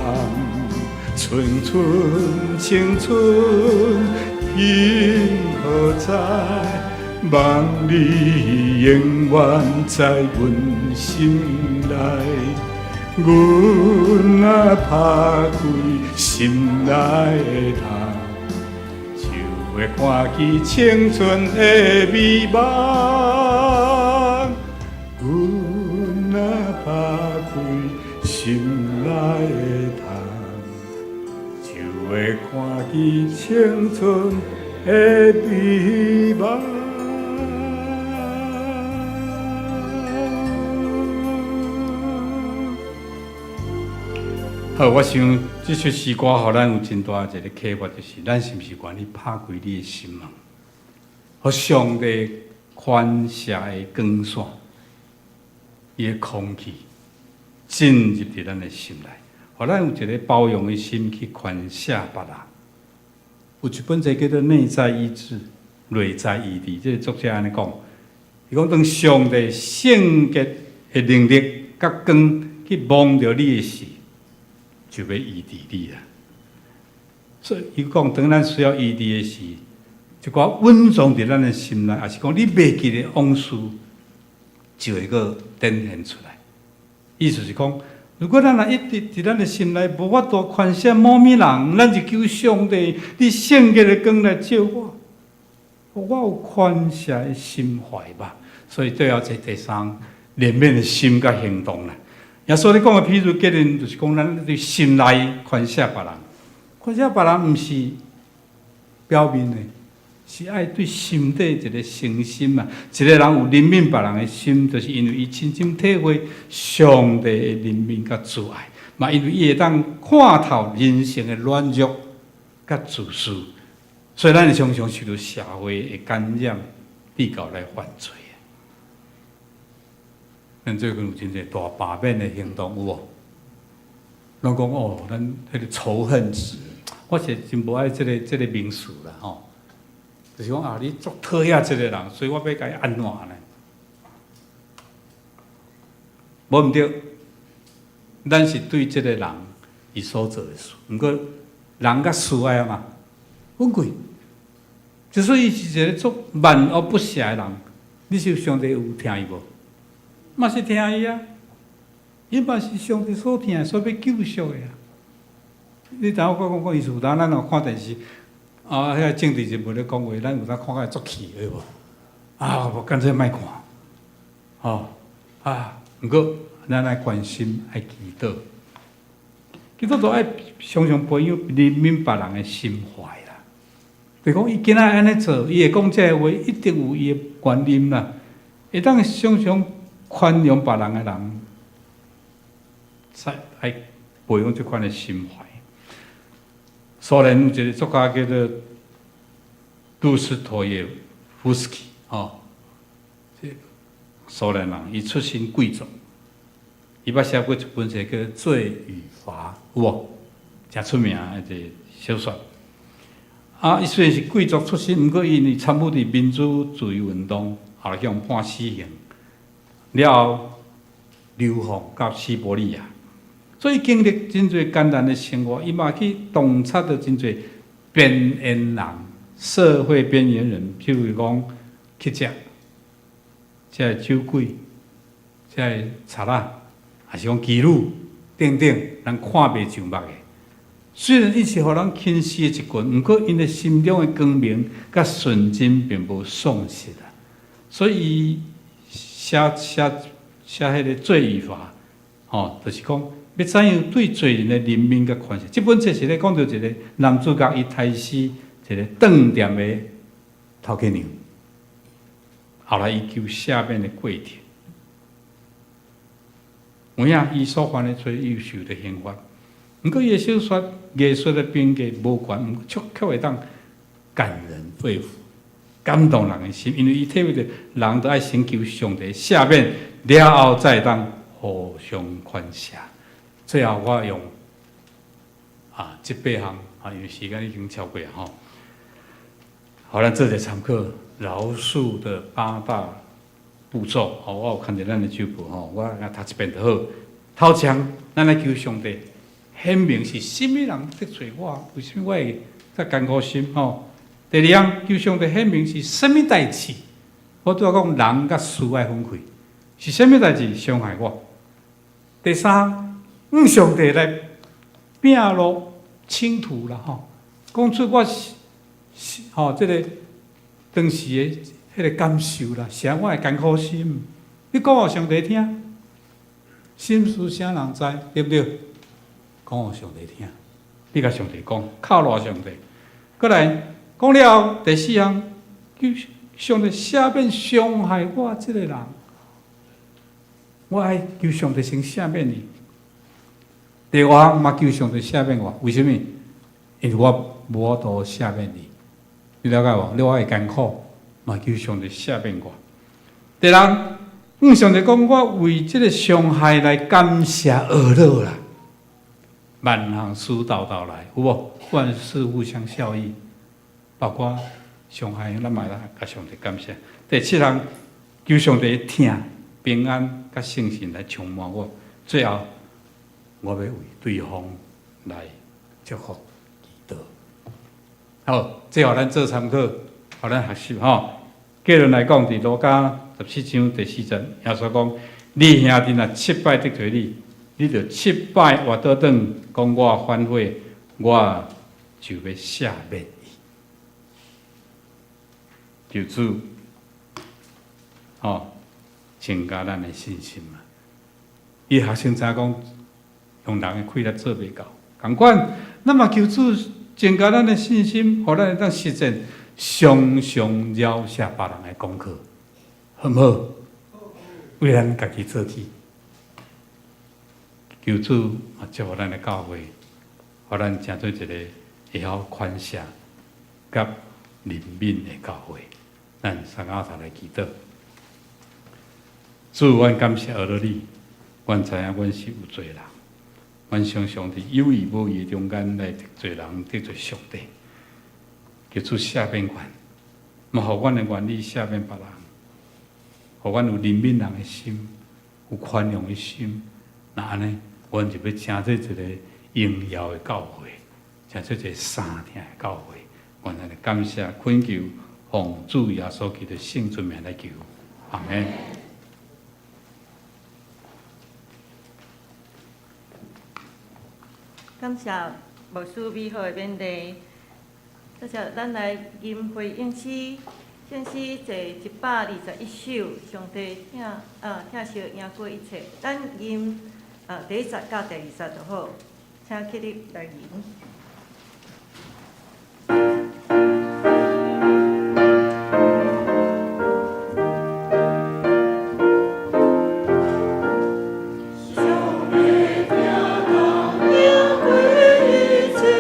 青春青春今何在？望你永遠在阮心內。阮若拍開心內的窗，就會看見青春的美夢。阮若拍開心內的窗，就會看見青春的美夢。好，我想這首詩歌予咱有真大一个啟發，就是咱是毋是願意拍開你的心門，予上帝寬赦的光線，伊的空氣進入佇咱的心內，予咱有一个包容的心去寬赦別人。有一本冊叫做《內在醫治》，內在醫治，這个作者按呢講，伊講當上帝聖潔的能力佮光去摸著你的時，就欲醫治你啦。所以伊講，當咱需要醫治的時，一寡隱藏佇咱的心內，抑是講你袂記得往事，就會閣展現出來。意思是講，如果咱若一直佇咱的心內無法度寬赦某物人，咱就求上帝，你聖潔的光來照我，予我有寬赦的心懷吧。所以最後這第三，憐憫的心佮行動啦。耶穌咧講的譬如結論，就是講咱對心內寬赦別人，寬赦別人毋是表面的，是愛對心底一个誠心啊。一个人有憐憫別人的心，就是因為伊親身體會上帝的憐憫佮慈愛，嘛因為伊會當看透人性的軟弱佮自私，所以咱會常常受著社會的感染，比較來犯罪。咱最近有真濟大罷免的行動，有無？攏講哦，咱彼个仇恨值，我是真無愛這个名詞啦，吼。就是講啊，你足討厭這个人，所以我欲共伊按怎呢？無毋對，咱是對這个人伊所做的事，毋過人佮事愛嘛，分開。就說伊是一个足萬惡不赦的人，你是上帝有疼伊無？嘛是疼伊啊，伊嘛是上帝所疼，所欲救贖的啊。你知影我講講意思？有當咱若看電視，啊，遐政治人物咧講話，咱有當看甲足氣的無？啊，無乾脆莫看，吼啊！毋過咱愛關心，愛祈禱，基督徒愛常常培養憐憫別人的心懷啦。就是講，伊今仔按呢做，伊會講這个話，一定有伊的原因啦。會當常常寬容別人的人，才愛培養這款的心懷。蘇聯有一個作家叫做杜斯妥耶夫斯基，吼，這蘇聯人，伊出身貴族，伊捌寫過一本冊叫做《罪與罰》，有無？誠出名的一个小說。啊，伊雖然是貴族出身，毋過伊因為參與佇民主自由運動，後來去予判死刑，了後流放到西伯利亞，所以經歷真濟艱難的生活，伊嘛去洞察著真濟邊緣人、社會邊緣人，譬如講乞食、這个酒鬼、這个賊仔，抑是講妓女等等，人看袂上目的。雖然𪜶是予人輕視的一群，毋過𪜶的心中的光明佮純真並無喪失啊。所以伊寫寫寫彼个罪與罰，吼，就是講欲怎樣對罪人的憐憫佮寬赦。這本冊是咧講著一个男主角，伊刣死一个當店的頭家娘，後來伊求赦免的過程。有影，伊所犯的罪，伊有受著刑罰。毋過伊的小說藝術的評價無懸，毋過卻卻會當感人肺腑，感動人的心，因為伊體會著人都愛先求上帝赦免，了後才會當互相寬赦。最後我用這八項啊，因為時間已經超過吼，予咱做一个參考，饒恕的八大步驟。吼，我有看著咱的周報吼，我來讀一遍就好。頭一項，咱來求上帝顯明是啥物人得罪我，為啥物我會遮艱苦心吼？第二項，求上帝顯明是啥物代誌，我拄仔講人佮事愛分開，是啥物代誌傷害我？第三項，向上帝來摒除衝突啦吼，講出我是是吼，這个當時的彼个感受啦，是按我的艱苦心，你講予上帝聽，心事啥人知，對毋對？講予上帝聽，你共上帝講，靠賴上帝。閣來講了後，第四項，求上帝赦免傷害我這个人，我愛求上帝先赦免伊。第五項嘛求上帝赦免我，為啥物？因為我無法度赦免伊，你了解無？你我會艱苦，嘛求上帝赦免我。第六，向上帝講，我為這个傷害來感謝呵咾啦。萬項事沓沓來，有無？萬事互相效益，包括傷害，咱嘛會當共上帝感謝。第七項，求上帝疼、平安、佮信心來充滿我。最後，我欲為對方來祝福祈禱。好，這予咱做參考，予咱學習吼。結論來講，佇路加17章第四節，耶穌講：你兄弟若七擺得罪你，你著七擺活倒轉，講我反悔，我就欲赦免伊。求主，吼，增加咱的信心嘛。伊學生知影講，用人的氣力做袂到，仝款，咱嘛求主增加咱的信心，予咱會當實踐常常饒赦別人的功課，好毋好？為咱家己做起。求主嘛祝福咱的教會，予咱成做一個會曉寬赦佮憐憫的教會。咱三下頭來祈禱。主，阮感謝呵咾你，阮知影阮是有罪人，阮常常佇有意無意中間來得罪人、得罪上帝。求主赦免阮，嘛予阮會願意赦免別人，予阮有憐憫人的心，有寬容的心。若按呢，阮就欲成做一个榮耀的教會，成做一个相疼的教會。阮來感謝懇求，奉主耶穌基督聖尊名來求，阿門。感謝牧師美好的勉勵。接著咱來吟回應詩，聖詩第121首，上帝疼疼惜贏過一切。咱吟第一節到第二節就好，請起立來吟。上帝疼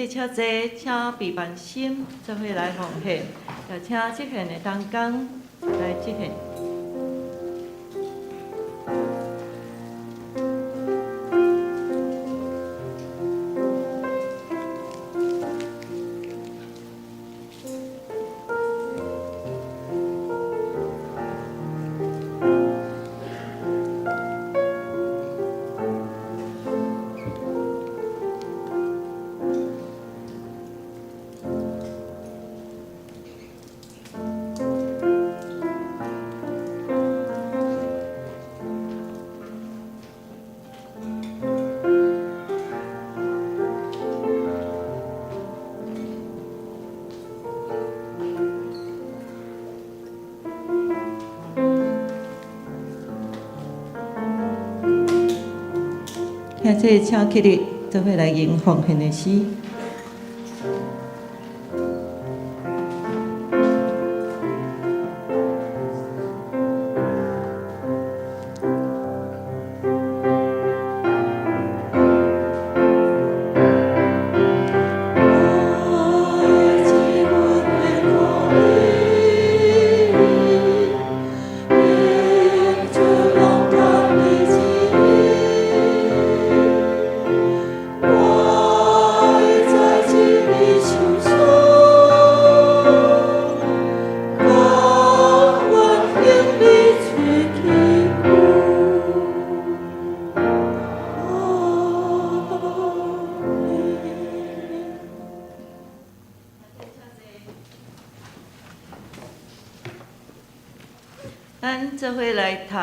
弟請坐，請備辦心做伙來奉獻，也請執獻的同工來執獻。兄弟，請起立，做伙來吟奉獻的詩。咱做伙來讀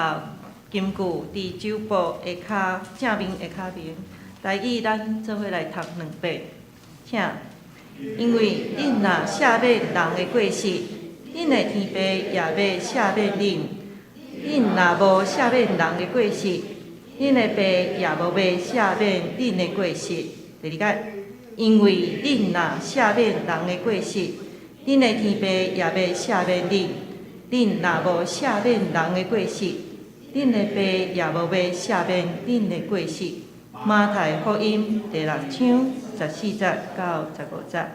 金句，佇周報下跤正面下跤邊，台語咱做伙來讀兩遍，請。因為恁若赦免人的過失，恁的天父也欲赦免恁；恁若無赦免人的過失，恁的父也無欲赦免恁的過失。第二擺，因為恁若赦免人的過失，恁的天父也欲赦免恁。恁若無赦免人的過失，恁的父也無欲赦免恁的過失。馬太福音第六章十四節到十五節。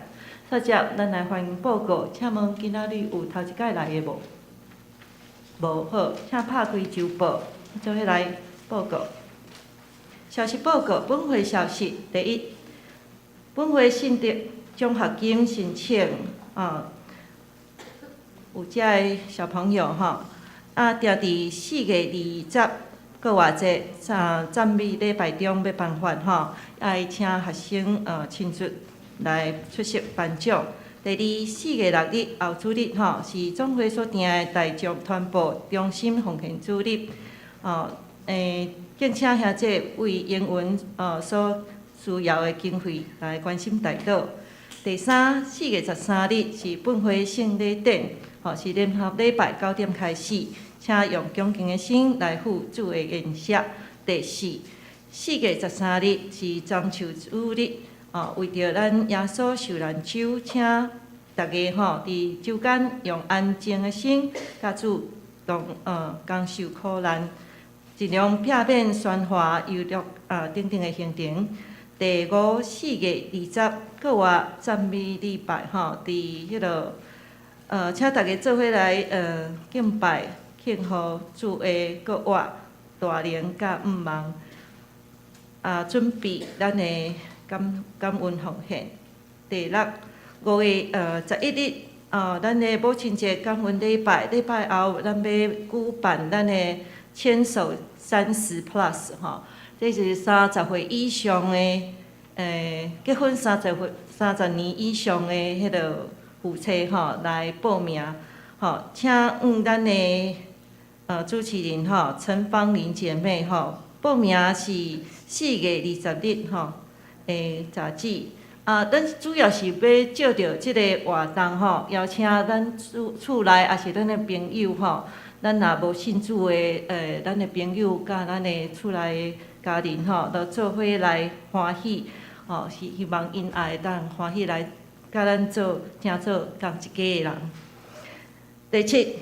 煞接，咱來歡迎報告，請問今仔日有頭一擺來的無？無，好，請拍開周報，做伙來報告。消息報告，本會消息第一，本會信德獎學金申請啊。有遮个小朋友吼，啊，定佇4月20復活節讚美禮拜中欲頒發吼，愛請學生親自來出席頒獎。第二，4月6日後主日吼，是總會所訂的大眾傳播中心奉獻主日，哦，敬請兄弟為英文所需要的經費來關心代禱。第三，4月13日是本會聖禮典，吼，是聯合禮拜9點開始，請用恭敬的心來赴主的筵席。第四，4月13日是中秋主日，哦，為著咱耶穌受難週，請逐家吼佇週間用安靜的心，佮主同受苦難，盡量避免喧譁、憂慮啊等等的行程。第五，4月20閣活讚美禮拜吼，佇彼个請逐家做伙來敬拜慶賀主的復活大能佮毋望，啊，準備咱的感恩奉獻。第六，5月11日，咱的母親節感恩禮拜，禮拜後咱欲舉辦咱的牽手30 plus 吼。這是30歲以上的，結婚30歲、30年以上的彼个夫妻吼來報名，吼，請問咱的主持人吼陳芳玲姐妹吼，報名是4月20日吼，截止。啊，咱主要是欲藉著這个活動吼，邀請咱厝內抑是咱的朋友吼，咱若無信主的，咱的朋友佮咱的厝內的家人吼，都做伙來歡喜，吼，是希望𪜶也會當歡喜來佮咱做，成做仝一家的人。第七，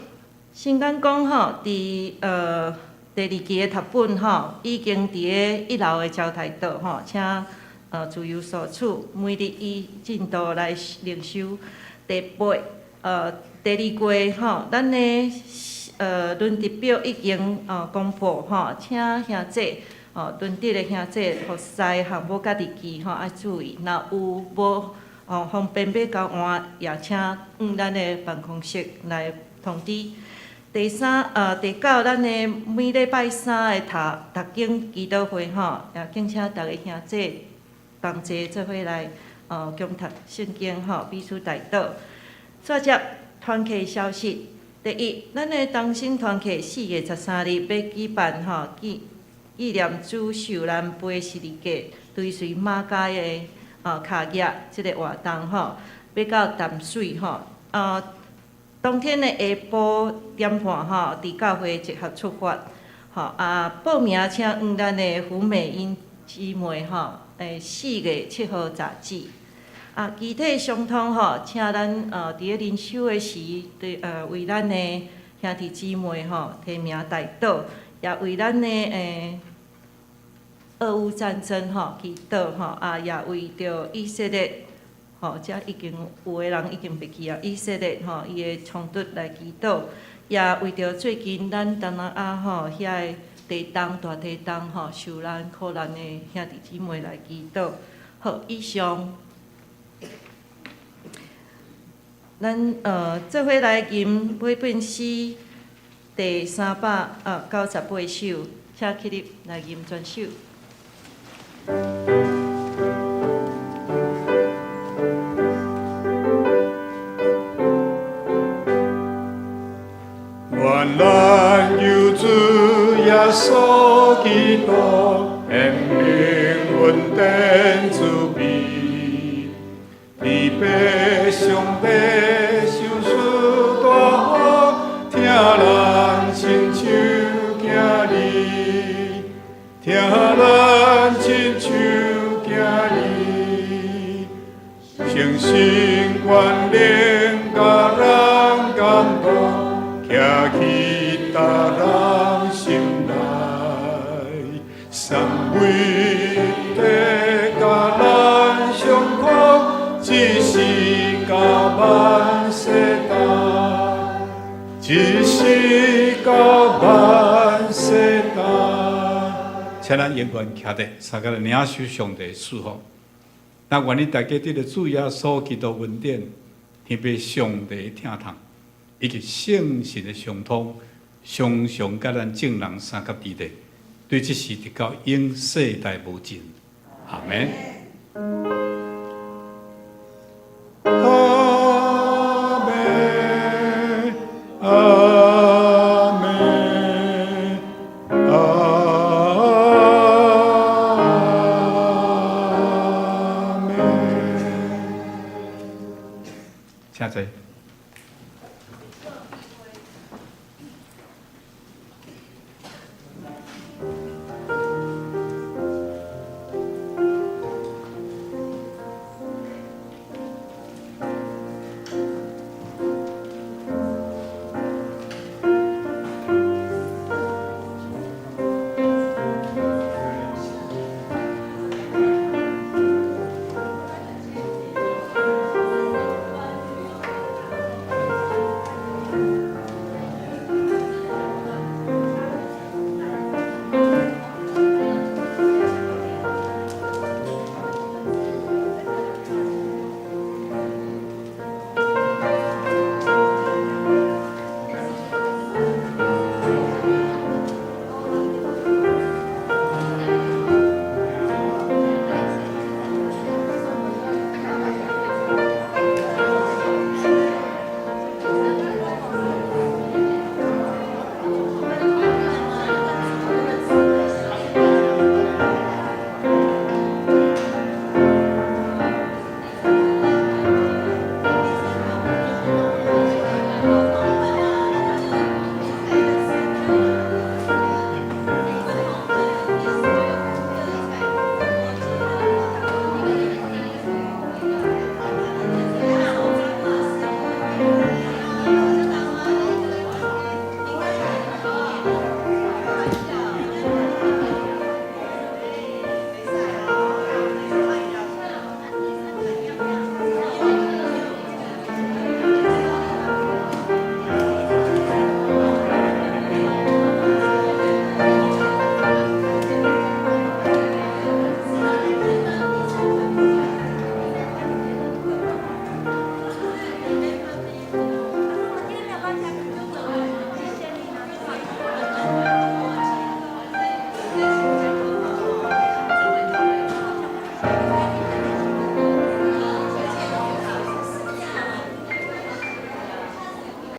新港講吼，佇第二期的讀本吼，已經佇咧一樓的招待桌吼，請自由所處，每日依進度來靈修。第八，第二季吼，咱的輪值表已經公布吼，請兄姐哦，輪值的兄姐服侍項目佮日期吼愛注意，若有無哦方便欲交換，也請往咱的辦公室來通知。第三，第九，咱的每禮拜三的讀讀經祈禱會吼，也敬請逐个兄姐同齊做伙來共讀聖經吼，彼此代禱。煞接團契消息，第一，咱的同心團契4月13日欲舉辦吼紀念主受難背十字架追隨瑪加的跤跡這个活動吼，欲到淡水吼，當天的下晡點半吼，佇教會集合出發，吼啊，報名請往咱的胡美英姊妹吼，4月7號截止。啊，肢體相通吼，請咱佇咧靈修的時，對為咱的兄弟姊妹吼提名代禱，也為咱的俄烏戰爭吼祈禱吼，啊，也為著以色列吼，遮已經有的人已經袂記啊，以色列吼伊的衝突來祈禱，也為著最近咱東南亞吼遐个地動大地動吼受難苦難的兄弟姊妹來祈禱。好，以上。咱做伙來吟每本詩第398首，請起立來吟全首。願咱有主耶穌基督顯明恩典慈悲，天父上帝賞賜大福，疼咱親像囝兒，疼咱親像囝兒，誠心關聯佮人感動，徛起逐人心內，三位一體佮咱相通，一時到萬世代，一時到萬世代。請咱永遠徛佇，相共來領受上帝賜福。那願意大家得著主耶穌基督恩典，天父上帝疼痛，以及聖神的相通，常常佮咱眾人相佮佇咧，對這時直到永世代無盡。阿門。阿門，阿門，阿門。請坐。